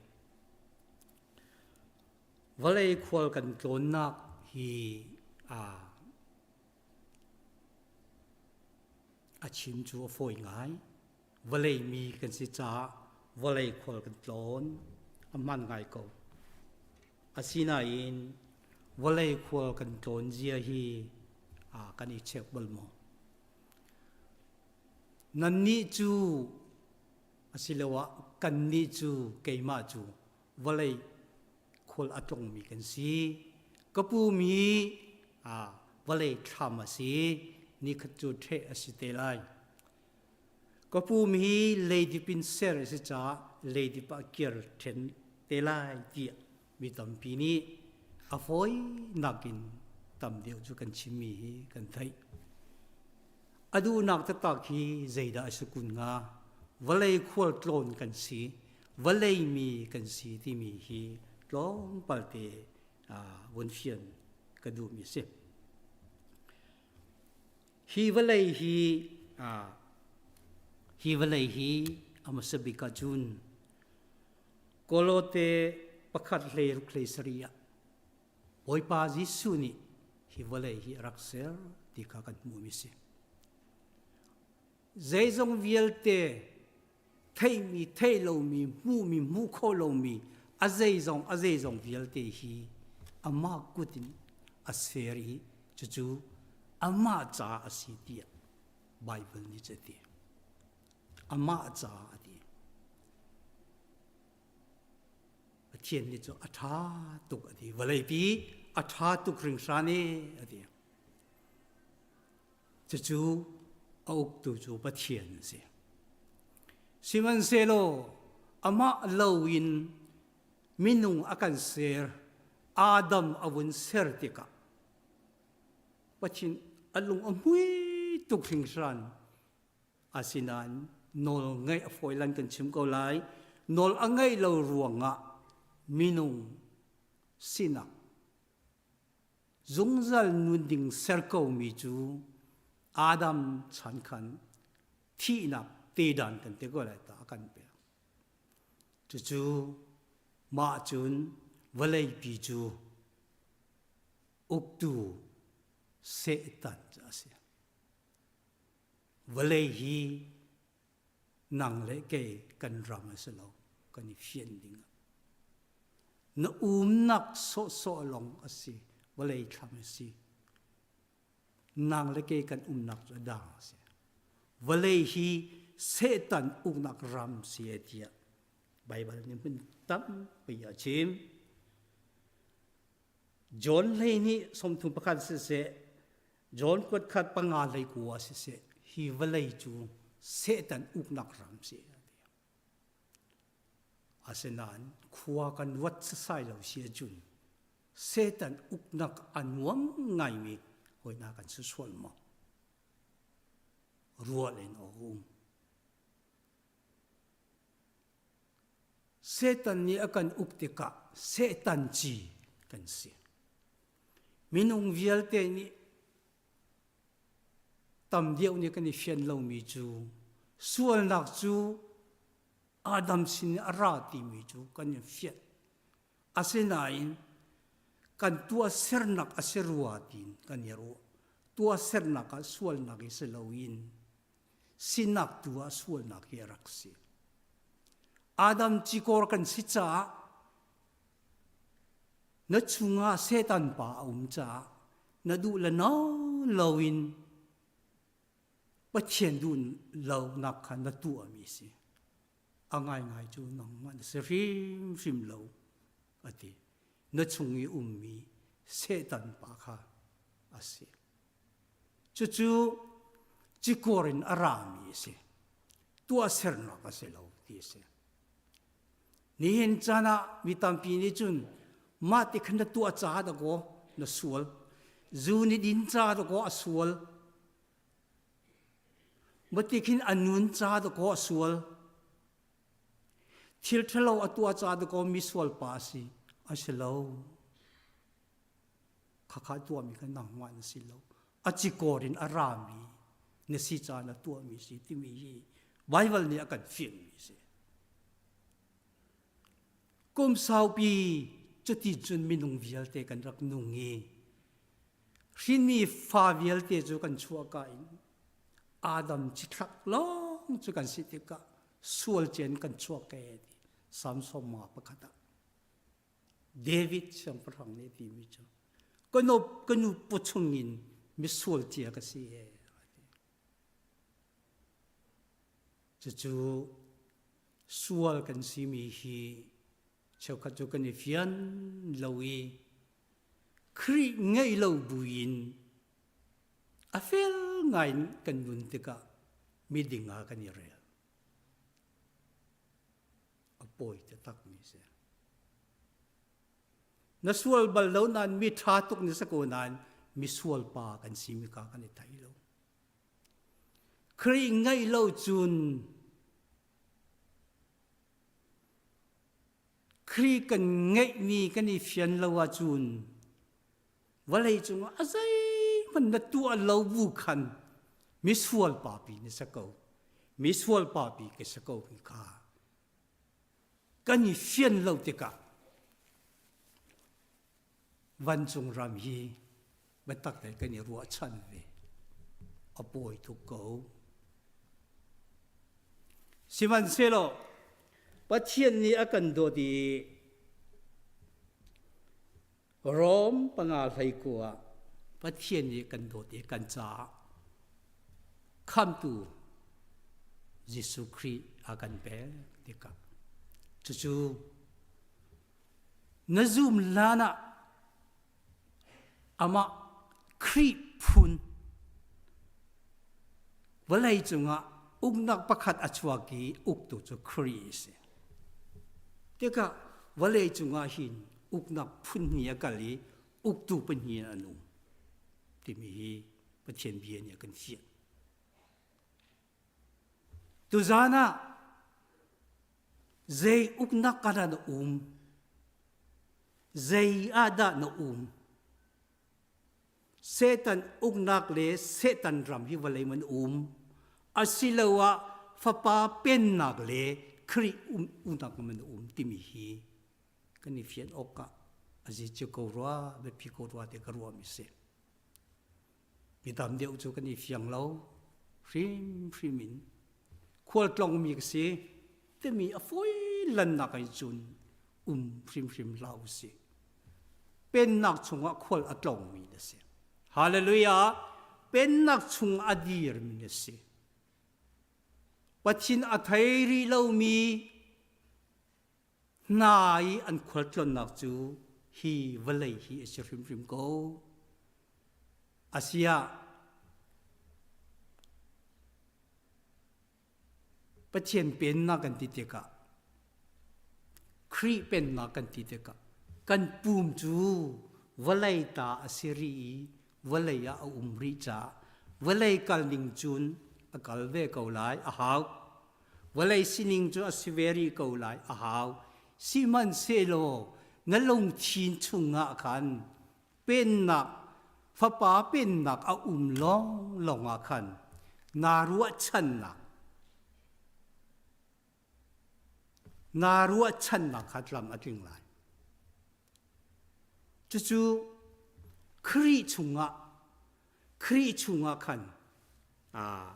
Vawlei khual kan tlawnnak hi a chim cu a fawi ngai. Vawlei mi kan si caah vawlei khual kan tlawn a hman ngai ko. Asinain vawlei khual kan tlawn zia hi kan i check bal maw? Nannih cu asiloah kannih cu keimah cu vawlei khual a tlungmi kan si. Ka pu mi vawlei thlam a si. Nikhat cu ṭheh a si te lai. Ka pu mi leidip in ser a si caah leidip ah kir ṭhen te lai tiah mi tampi nih a fawinak in tam deuh cu kan chimmi hi kan theih. A duhnak taktak hi zeidah a si kun hnga? Vawlei khualtlawn kan si, vawlei mi kan si timi hi tlawmpal te vun fian ka duhmi a si. Hi vawlei hi hi vawlei hi a hmasa bik ahcun Kawlawte pakhat hlei ruk hlei sarih ah Bawipa Jesuh nih hi vawlei hi a rak ser ti kha kan hmuhmi a si. Zeizong vialte theihmi, theih lomi, hmuhmi, hmuh khawh lomi a zeizong a zeizong vialte hi amah kut in a ser i cucu amah caah a si tiah Baibal nih cu a ti. Amah caah a ti. Pathian nih cu a ṭha tuk a ti. Vawleipi a ṭha tuk hringhran e a ti. Cucu a uktu cu Pathian a si. Sihmanhsehlaw amah lo in minung a kan ser, Adam a vun ser tikah Pathian a lung a hmui tuk hringhran. Asinain nawl ngaih a fawi lan kan chim ko lai. Nawl a ngeih lo ruangah minung sinak zungzal nun ding ser komi cu Adam chan khan thihnak tedan kan ti ko lai ta a kan pek. Cucu mah cun vawleipi cu uktu Satan cu a si. Vawlei hi nang le kei kan ram a si lo, kan i fian ding ah. Na umnak sawhsawh lawng a si, vawlei thlam a si. Nang le kei kan umnak cu a dang a si. Vawlei hi Satan uknak ram si e tiah Baibal nih hmun tampi a chim. John hlei nih 31 siseh, John kuat khat panga hlei kua siseh, hi vawlei cu Satan uknak ram si a ti. Asinain khua kan ruat sasai lo si ahcun Satan uknak a nuam ngaimi hawihna kan si sual maw? Ruah len awk a um. Satan nih a kan uk tikah Satan ci kan si. Minung vialte nih tam deuh nih kan i fian lomi cu sualnak cu Adam sin a ra timi cu kan i fian. Asinain kan tuahsernak a si rua tiin kan i ruah. Tuahsernak ah sualnak i si loin sinak tu ah sualnak hi a rak si. Adam cikawr kan si caah na chungah Satan pa a um caah na duh le no loin Pathian duh lonak kha na tuahmi si. A ngaingai cu nangmah na si hrimhrim lo a ti. Na chung i ummi Satan pa kha a si. Cucu cikawr in a rami a si. Tuahsernak a si lo ti a si. Nihin caan ah mi tampi nih cun mah ti khan na tuah caah dakaw na sual. Zu ni din ca dakaw a sual. Mati khin a nun ca dakaw a sual. Thil ṭhalo a tuah ca dakaw mi sual pa a si. A si lo. Khakha tuahmi kha nangmah na si lo. A cikawr in a rami na si caan a tuahmi si timi hi Baibal nih a kan fianmi si. Kum saupi cuti cun minung vialte kan rak nung i hrinmi fa vialte cu kan chuahka in Adam cithlak lawng cu kan si tikah sual cen kan chuak ke ti Samson ma pakhat ah David siangpahrang nih timi cu ka nu paw in misual cia ka si e cucu sual kan simi hi cheukhat cu kan i fian lo i Khrih ngeih lo buin a fel ngai in kan nun tikah miding ah kan i rel. A pawi takmi si. Na sual bal lo nain mi ṭha tuk ni sa ko nain mi sual pa kan si mi kha kan i thei lo. Khrih ngeih lo cun Khrih kan ngeihmi kan i fian lo ahcun vawlei cungah a zeihmanh na tuah lo bu khan misual papi na si ko. Misual papi ka si ko hi kha kan i fian lo tikah vancung ram hi biatak te kan i ruahchan ve. A pawi tuk ko. Sihmanhsehlaw Pathian nih a kan dawt i Rom panga hlei ah Pathian nih kan dawt i kan caah khamtu Jesuh Khrih a kan pek tikah cucu na zum hlan ah amah Khrih phun vawlei cungah uknak pakhat a chuak i uktu cu Khrih a si. Tikah vawlei cungah hin uknak phun hnih a kal i uktu pahnih an um timi hi Pathian bia nih a kan fian. Tuzaan ah Zei uknak ka dah na um? Zei ah dah na um? Satan uknak le Satan ram hi vawlei man um. Asiloah Fapa pennak le Khrih um uknak man um timi hi kan i fian awk ah a zi cu ko rua biapi ko rua te ka ruah mi si. Mi tam deuh cu kan i fiang lo hrimhrim in khualtlong mi ka si timi a fawi lannak in cun um hrimhrim hlah usih. Pennak chungah khual a tlongmi na si. Hallelujah! Pennak chung a dirmi na si. Pathian a thei rih lomi hna i an khualtlawnnak cu hi vawlei hi a si hrimhrim ko. Asiah Pathian pennak kan ti tikah Khrih pennak kan ti tikah kan pum cu vawlei ta a si rih i vawlei ah a um rih caah vawlei kal ning cun a kal ve ko lai a hau. Vawlei sining cu a si ve rih ko lai a hau. Sihmanhsehlaw na lungthin chungah khan pennak fapa pennak a um lawnglawng ah khan naa ruahchannak naa ruahchannak kha tlam a tling lai. Cucu Khrih chungah Khrih chungah khan aa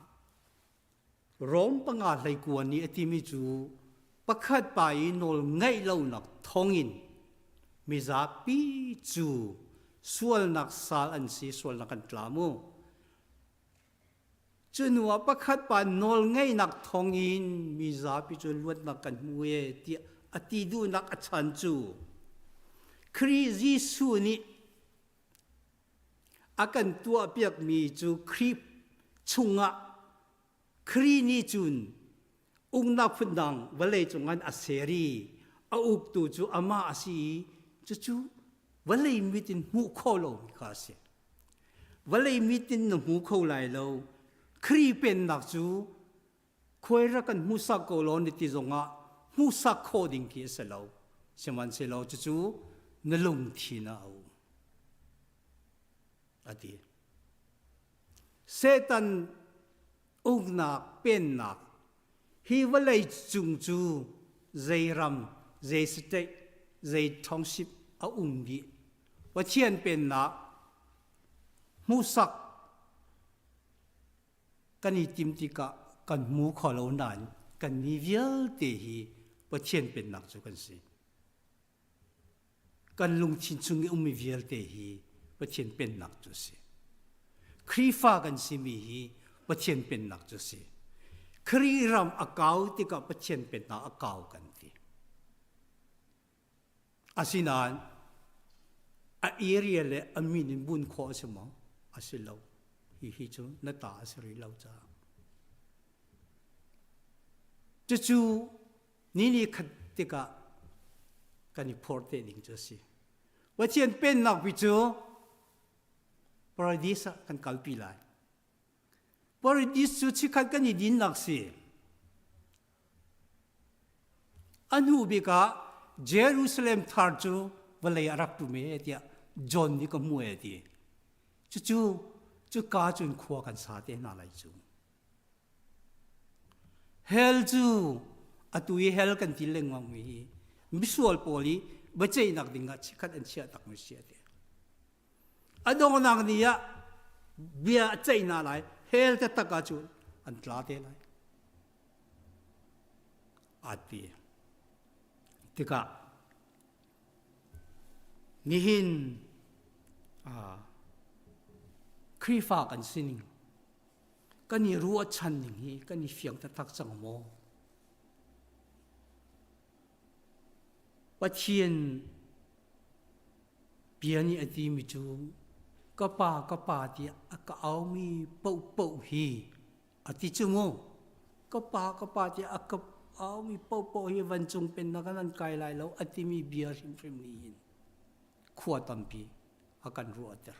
Rom panga hleikua nih a timi cu pakhat pa i nawl ngaih lonak thawngin mizapi cu sualnak sal an si, sualnak an tla mu. Cu hnu ah pakhat pa nawl ngeihnak thawngin mizapi cu luatnak kan hmu e tiah a ti duhnak a chan cu Khrih Jesuh nih A kan tuahpiakmi cu Khrih chungah Khrih nih cun uknak phundang vawlei cungah a ser i a uktu cu amah a si i cucu vawlei mit in hmuh khawh lomi kha a si. Vawlei mit in na hmu kho lai lo. Khrih pennak cu khuai rak kan hmuhsak ko law na ti zongah hmuhsak khawh ding khi a si lo. Sihmanhsehlaw cucu na lungthin ah a um. A ti. Satan uknak pennak hi vawlei cung cu zei ram, zei state, zei township a um dih. Pathian pennak hmuhsak kan i tim tikah kan hmu kho lo nain kan mi vialte hi Pathian pennak cu kan si. Kan lungthin chung i ummi vialte hi Pathian pennak cu a si. Khrihfa kan simi hi Pathian pennak cu a si. Khrih ram a kau tikah Pathian pennak a kau kan ti. Asinain a area le a min in bun khawh a si maw? A si lo. Hihi cu na ta a si rih lo caah. Cucu ni ni khat tikah kan i phorh te ding cu a si. Pathian pennak pi cu paradis ah kan kalpi lai. Paradis cu chikkhat kan i dinnak si. A hnu bik ah Jerusalem thar cu vawlei a rak ṭum e tiah John nih ka hmu e ti. Cucu cuka cun khua kan sa te hna lai cu. Hell cu atu i hell kan ti lengmang mi hi misual pawl i biaceihnak ding ah chikkhat an chiah tak mi si a ti. A donghnak ni ah bia a ceih hna lai hell taktak ah cun an tla te lai. Aa ti. Tikah nihin Khrihfa kan sining kan i ruahchan ning hi kan i fiang taktak cang maw? Pathian bia nih a timi cu ka pa ka pa tiah a ka aumi paohpaoh hi A ti cu mu, ka pa ka pa tiah a ka aumi paohpaoh hi vancung pennak ah nan kai lai lo a timi bia hrimhrim nih hin khua tampi a kan ruahter.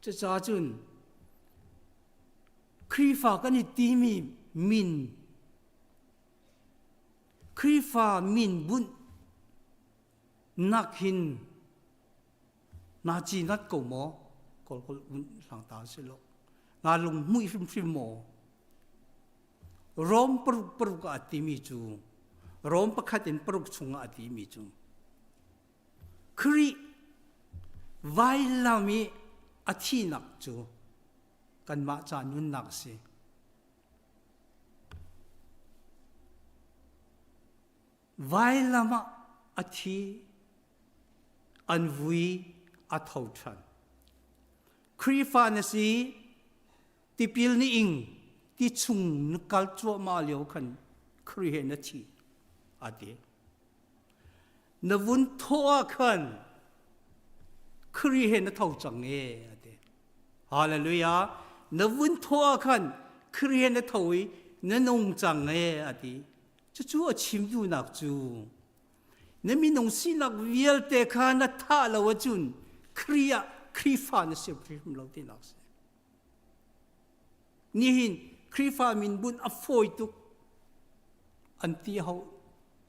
Cucaah cun Khrihfa kan i timi min, Khrihfa min bunh nak hin na ci nat ko maw? Kawl holh vun hlang ta si lo. Nga lung hmui hrimhrim maw? Rom paruk paruk ah a timi cu Rom pakhat in paruk chungah a timi cu Khrih vailam i a thihnak cu kanmah ca nunnak a si. Vailam ah a thi, an vui, a tho ṭhan. Khrihfa na si, tipil ni ing, ti chung na kal cuahmah lio khan Khrih he na thi, a ti. Na vun thawh ah khan Khrih he na tho cang e, a ti. Hallelujah. Na vun thawh ah khan Khrih he na tho i na nung cang e, a ti. Cucu a chim duhnak cu na minung sinak vialte kha na thah lo ahcun Khrih ah Khrihfa na si hrim lo tinak si. Nihin Khrihfa min bunh a fawi tuk an ti ho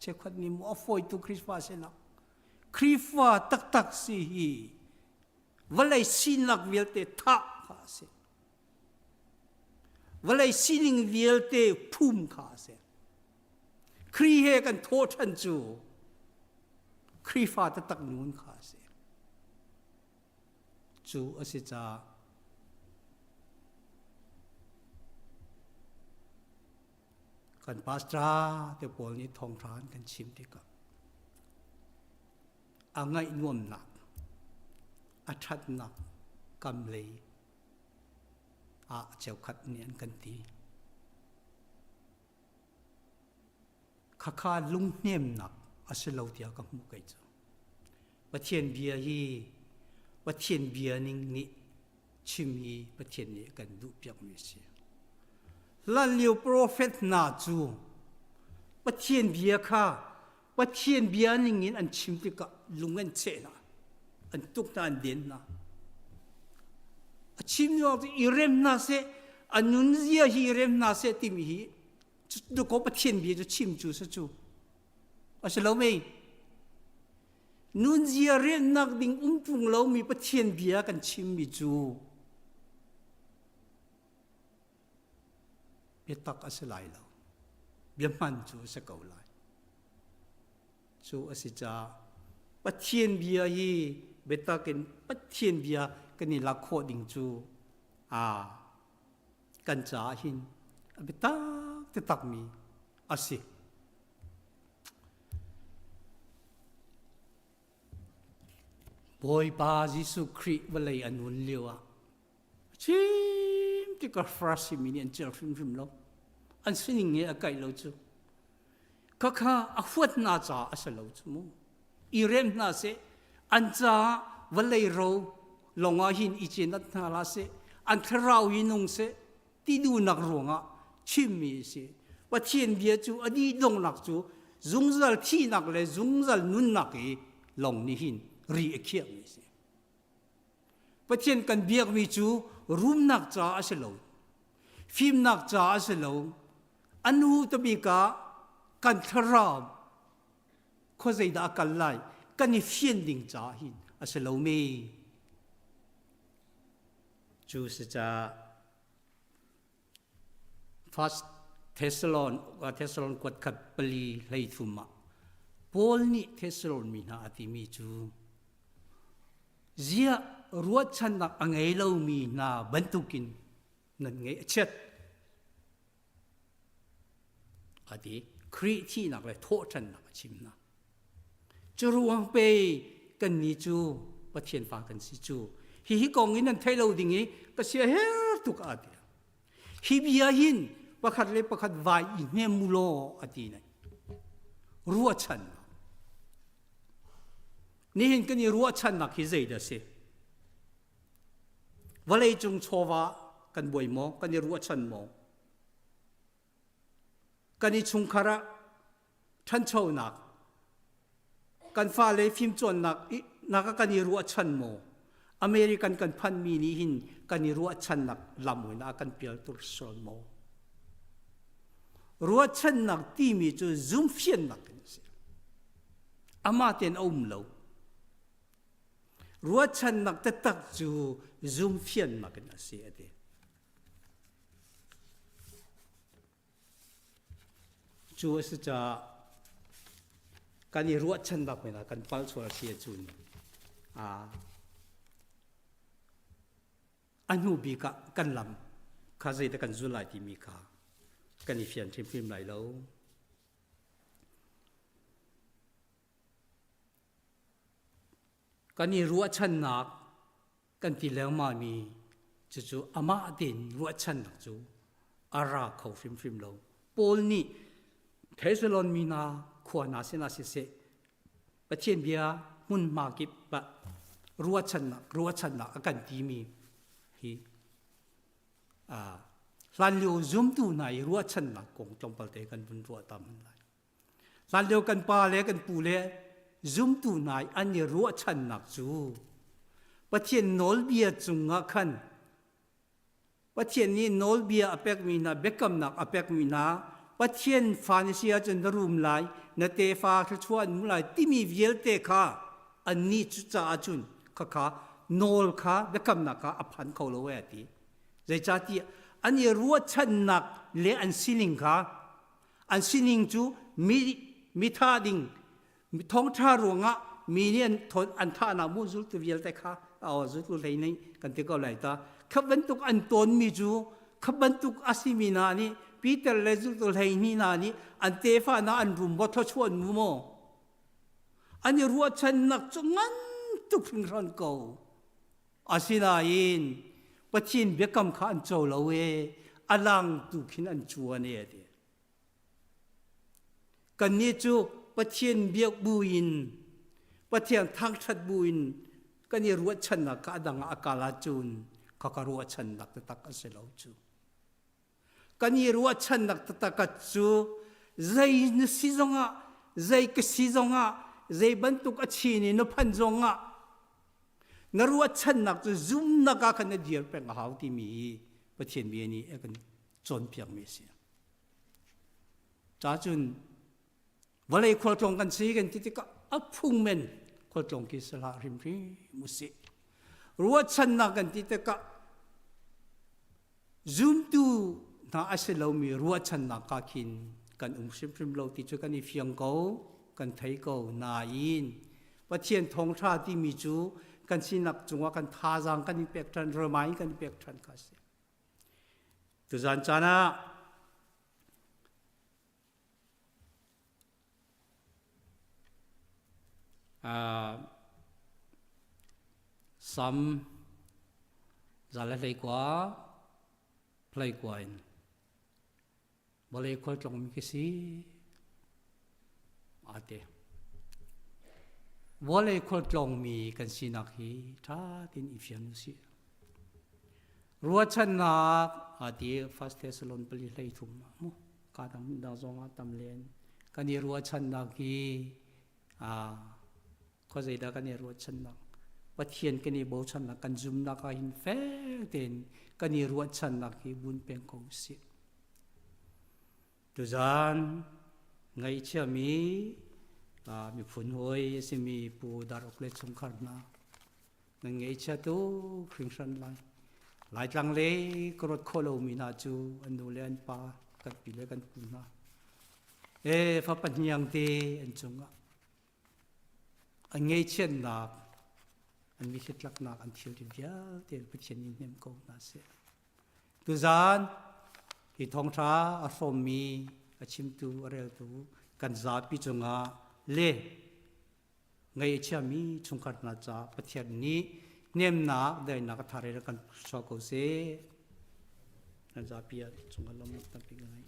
cheukhat nih mu a fawi tuk Khrihfa sinak. Khrihfa taktak si hi vawlei sinak vialte thah kha a si. Vawlei sining vialte phum kha a si. Khrih he kan thawh ṭhan cu Khrihfa taktak nun kha a si. Cu a si caah kan pastor te pawl nih thawngṭha an kan chim tikah a ngaih nuamnak, a ṭhatnak kam lei ah cheukhat nih an kan ti. Khakha lunghnemnak a si lo tiah ka hmuh kei cu. Pathian bia hi Pathian bia ning nih chim hi Pathian nih a kan duhpiakmi a si. Hlanlio profet hna cu Pathian bia kha Pathian bia ning in an chim tikah lung an cheh hna, an tuk hna, an den hna. A chim lio cu i rem hna seh, a nunzia hi i rem hna seh timi hi cu Pathian bia cu chim cu si cu. A si lo mei? Nunzia remnak ding um ṭung lomi Pathian bia kan chimmi cu biatak a si lai lo. Bia hman cu a si ko lai. Cu a si caah Pathian bia hi biatak in Pathian bia kan i lak khawh ding cu a kan caah hin a biatak taktakmi a si. Bawipa Jesuh Khrih vawlei a nun lio ah chim tikah Farasi mi nih an cel hrimhrim lo. An sining he a kaih lo cu. Khakha a huat hna caah a si lo cu mu. I rem hna seh, an caah vawlei ro lawngah hin i cenat hna hlah seh, an thlarau hi nung seh, ti duhnak ruangah chimmi a si. Pathian bia cu a dih donghnak cu zungzal thihnak le zungzal nunnak i lawng nih hin ri a khiahmi a si. Pathian kan biakmi cu rumnak caah a si lo, fimnak caah a si lo, a nu tabik ah kan thlarau khuazei dah a kal lai kan i fian ding caah hin a si lo mi. Cu si caah First Thessalon Thessalon kuat khat pali hlei thum ah Paul nih Thessalon mi hna a timi cu ziah ruahchannak a ngei lomi hna bantukin nan ngeih a chiat a ti. Khrih thihnak le thawhṭhannak a chim hna. Cu ruang pe kannih cu Pathian fa kan si cu. Hihi kong in nan theih lo ding i ka sia her tuk a ti. Hi bia hin pakhat le pakhat vai i hnem mu law a ti nai. Ruahchannak. Nihin kan i ruahchannak hi zeidah si? Vawleicung chawva kan buai maw? Kan i ruahchan maw? Kan i chungkhar ah ṭhanchonak, kan fale fimcawnnak nak ah kan i ruahchan maw? American kan phanmi nih hin kan i ruahchannak lam in a kan pial tur sual maw? Ruahchannak timi cu zumhfiannak in a si. Amah tein a um lo. Ruahchannak taktak cu zumhfiannak in a si a ti. Cu a si caah kan i ruahchannak men ah kan pal sual a si ahcun a hnu bik ah kan lam kha zeidah kan zul lai timi kha kan i fian hrimhrim lai lo. Kan i ruahchannak kan ti lengmangmi cucu amah tein ruahchannak cu a ra kho hrimhrim lo. Paul nih Thessalon mi hna khua hna sinah siseh Pathian bia hmunhma kip ah ruahchannak ruahchannak a kan timi hi hlanlio zumtu hna i ruahchannak kong tlawmpal te kan vun ruah tam lai. Hlanlio kan pa le kan pu le zumtu hna i an i ruahchannak cu Pathian nawlbia cungah khan Pathian nih nawlbia a pekmi hna biakamnak a pekmi hna Pathian fa na si ahcun na rum lai na tefa thluachuah an hmu lai timi vialte kha annih cu caah cun khakha nawl kha biakamnak kha a phan kho lo e a ti. Zeicahtiah an i ruahchannak le an sining kha An sining cu mi mitha ding thawngṭha ruangah mi nih an an thahnak mu zultu vialte kha aw zultu hlei nih kan ti ko lai ta. Kha bantuk an tawnmi cu kha bantuk a simi hna nih Peter le zultu 12 hna nih an tefa hna an rum maw thluachuah an mu maw? An i ruahchannak cu ngan tuk hringhran ko. Asinain Pathian biakam kha an co lo i a lang tu khin an cuan e a ti. Kannih cu Pathian biak buin Pathian thangṭhat buin kan i ruahchannak kha a dang ah a kal ahcun kha ka ruahchannak taktak a si lo cu. Kan i ruahchannak taktak cu zei na si zongah zei ka si zongah zei bantuk a chin i na phan zongah na ruahchannak cu zumnak ah khan na dir peng a hau timi hi Pathian bia nih a kan cawnpiakmi a si. Ca cun vawlei khualtlawng kan si kan ti tikah a phung men khualtlawng ki si hlah hrimhrim usih. Ruahchannak kan ti tikah zumtu hna a si lomi ruahchannak ka khin kan um hrimhrim lo ti cu kan i fiang ko, kan thei ko. Nain Pathian thawngṭha timi cu kan sinak cungah kan thazaang kan i pek ṭhan, remain kan i pek ṭhan kha a si. Tuzan caan ah Sam 121 hleikua in vawlei khualtlawngmi ka si aa ti. Vawlei khualtlawngmi kan sinak hi ṭha tein i fian usih. Ruahchannak aa ti First Thessalon pali hlei thum ah mu ka dang dang zong ah tam len kan i ruahchannak hi khuazeidah kan i ruahchannak Pathian kan i bochannak kan zumnak ah hin fek tein kan i ruahchannak hi bun peng ko usih. Tuzaan ngaihchiami miphun hawi a simi Pu Dar Uk le chungkhar hna nan ngaihchia tuk hringhran lai. Laitlang le ka ruat khawh lomi hna cu an nu le an pa kan pi le kan pu hna e fapa hniang te an cungah an ngaihchiatnak an mithitlaknak an thilri vialte Pathian nih hnem ko hna seh. Tuzaan hi thawngṭha a hrawmmi a chimtu a reltu kan zapi cungah le ngaih a chiami chungkhar hna caah Pathian nih hnemnak daihnak a thar in kan chuah ko seh. Kan zapi ah cungah lawmhnak tampi ka ngei.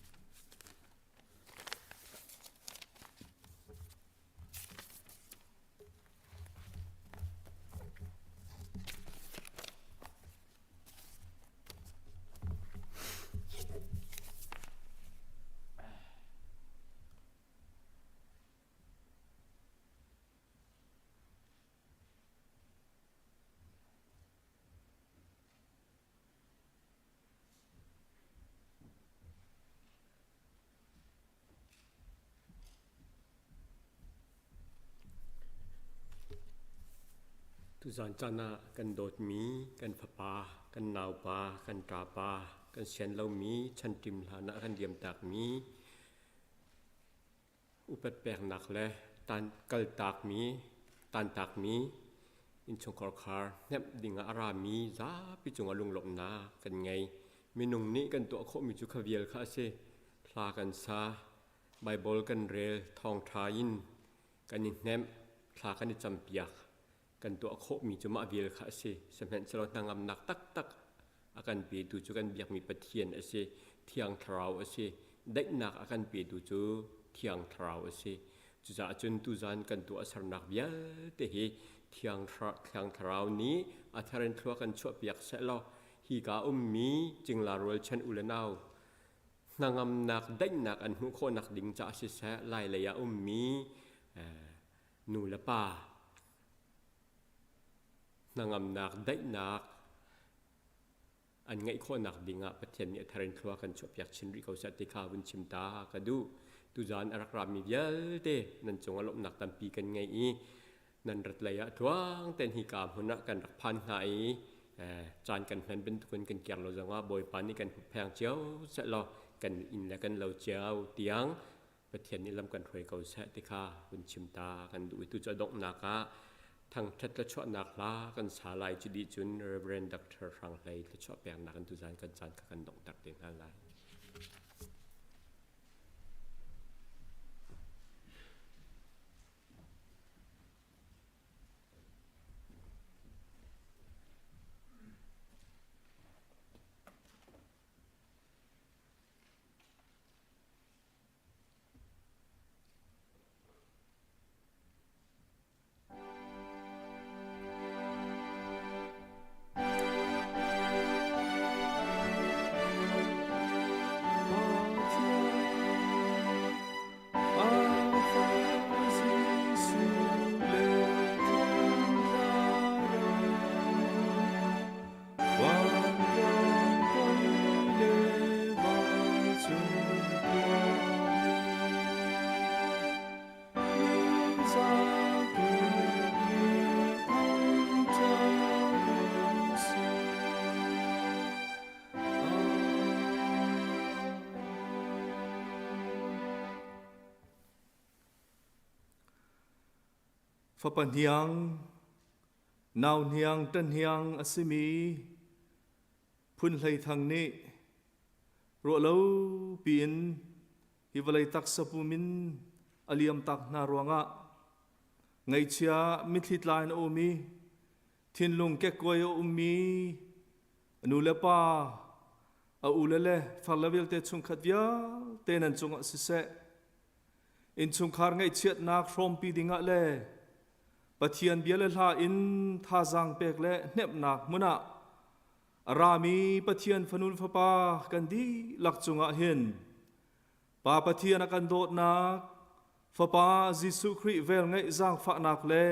Tuzan caan ah kan dawtmi kan fapa, kan naupa, kan ṭapa, kan sian lomi chanṭim hlan ah kan liamtakmi upat peknak le tan kaltakmi tantakmi innchungkhar khar hnemh dingah a rami zapi cungah lunglawmhnak kan ngei. Minung nih kan tuah khawhmi cu kha vial kha a si. Hla kan sa, Baibal kan rel, thawngṭha in kan i hnemh, thla kan i campiak. Kan tuah khawhmi cu mah vial kha a si. Sihmanhsehlaw hnangamnak taktak a kan petu cu kan biakmi Pathian a si. Thiang Thlarau a si. Daihnak a kan petu cu Thiang Thlarau a si. Cucaah cun tuzan kan tuahsernak vialte hi Thiang Thlarau nih a thar in thlua kan chuahpiak sehlaw hika ummi cingla rualchan u le nau hnangamnak daihnak an hmuh khawhnak ding caah siseh lai lei ah ummi nu le pa hnangamnak daihnak an ngeih khawhnak ding ah Pathian nih a thar in thlua kan chuahpiak chin rih ko seh ti kha vun chim ta ka duh. Tuzaan a rak rami vialte nan cung ah lawmhnak tampi kan ngei i nan rat lei ah tluang tein hika hmun ah kan rak phan hna i caan kan hman bantukin kan kiar lo zongah Bawipa nih kan huppheng cio seh law kan inn le kan lo cio tiang Pathian nih lam kan hruai ko seh ti kha vun chim ta kan duh i tu cu a donghnak ah thangṭhat thluachuahnak hla kan sa lai. Cu dih cun Reverend Dr. Hrang Hlei thluachuah peknak in tuzan kan caan kha kan donghter te hna lai. Fapa hniang, nau hniang, ṭa hniang a simi Phun Hlei Thang nih ruahlo piin hi vawlei taksa pum in a liamtak hna ruangah ngaihchia mitthli tla in a um i thinlung kekkuai a ummi a nu le pa a u le le farle vialte chungkhat vialte nan cungah siseh innchungkhar ngaihchiatnak hrawmpi dingah le Pathian bia le hla in thazaang pek le hnemhnak hmun ah a rami Pathian fanul fapa kan dihlak cungah hin Pa Pathian a kan dawtnak Fapa Jesuh Khrih velngeih zaangfahnak le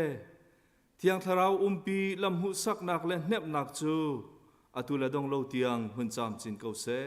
Thiang Thlarau umpi lamhmuhsaknak le hnemhnak cu atu le dong lo tiang hun camcin ko seh.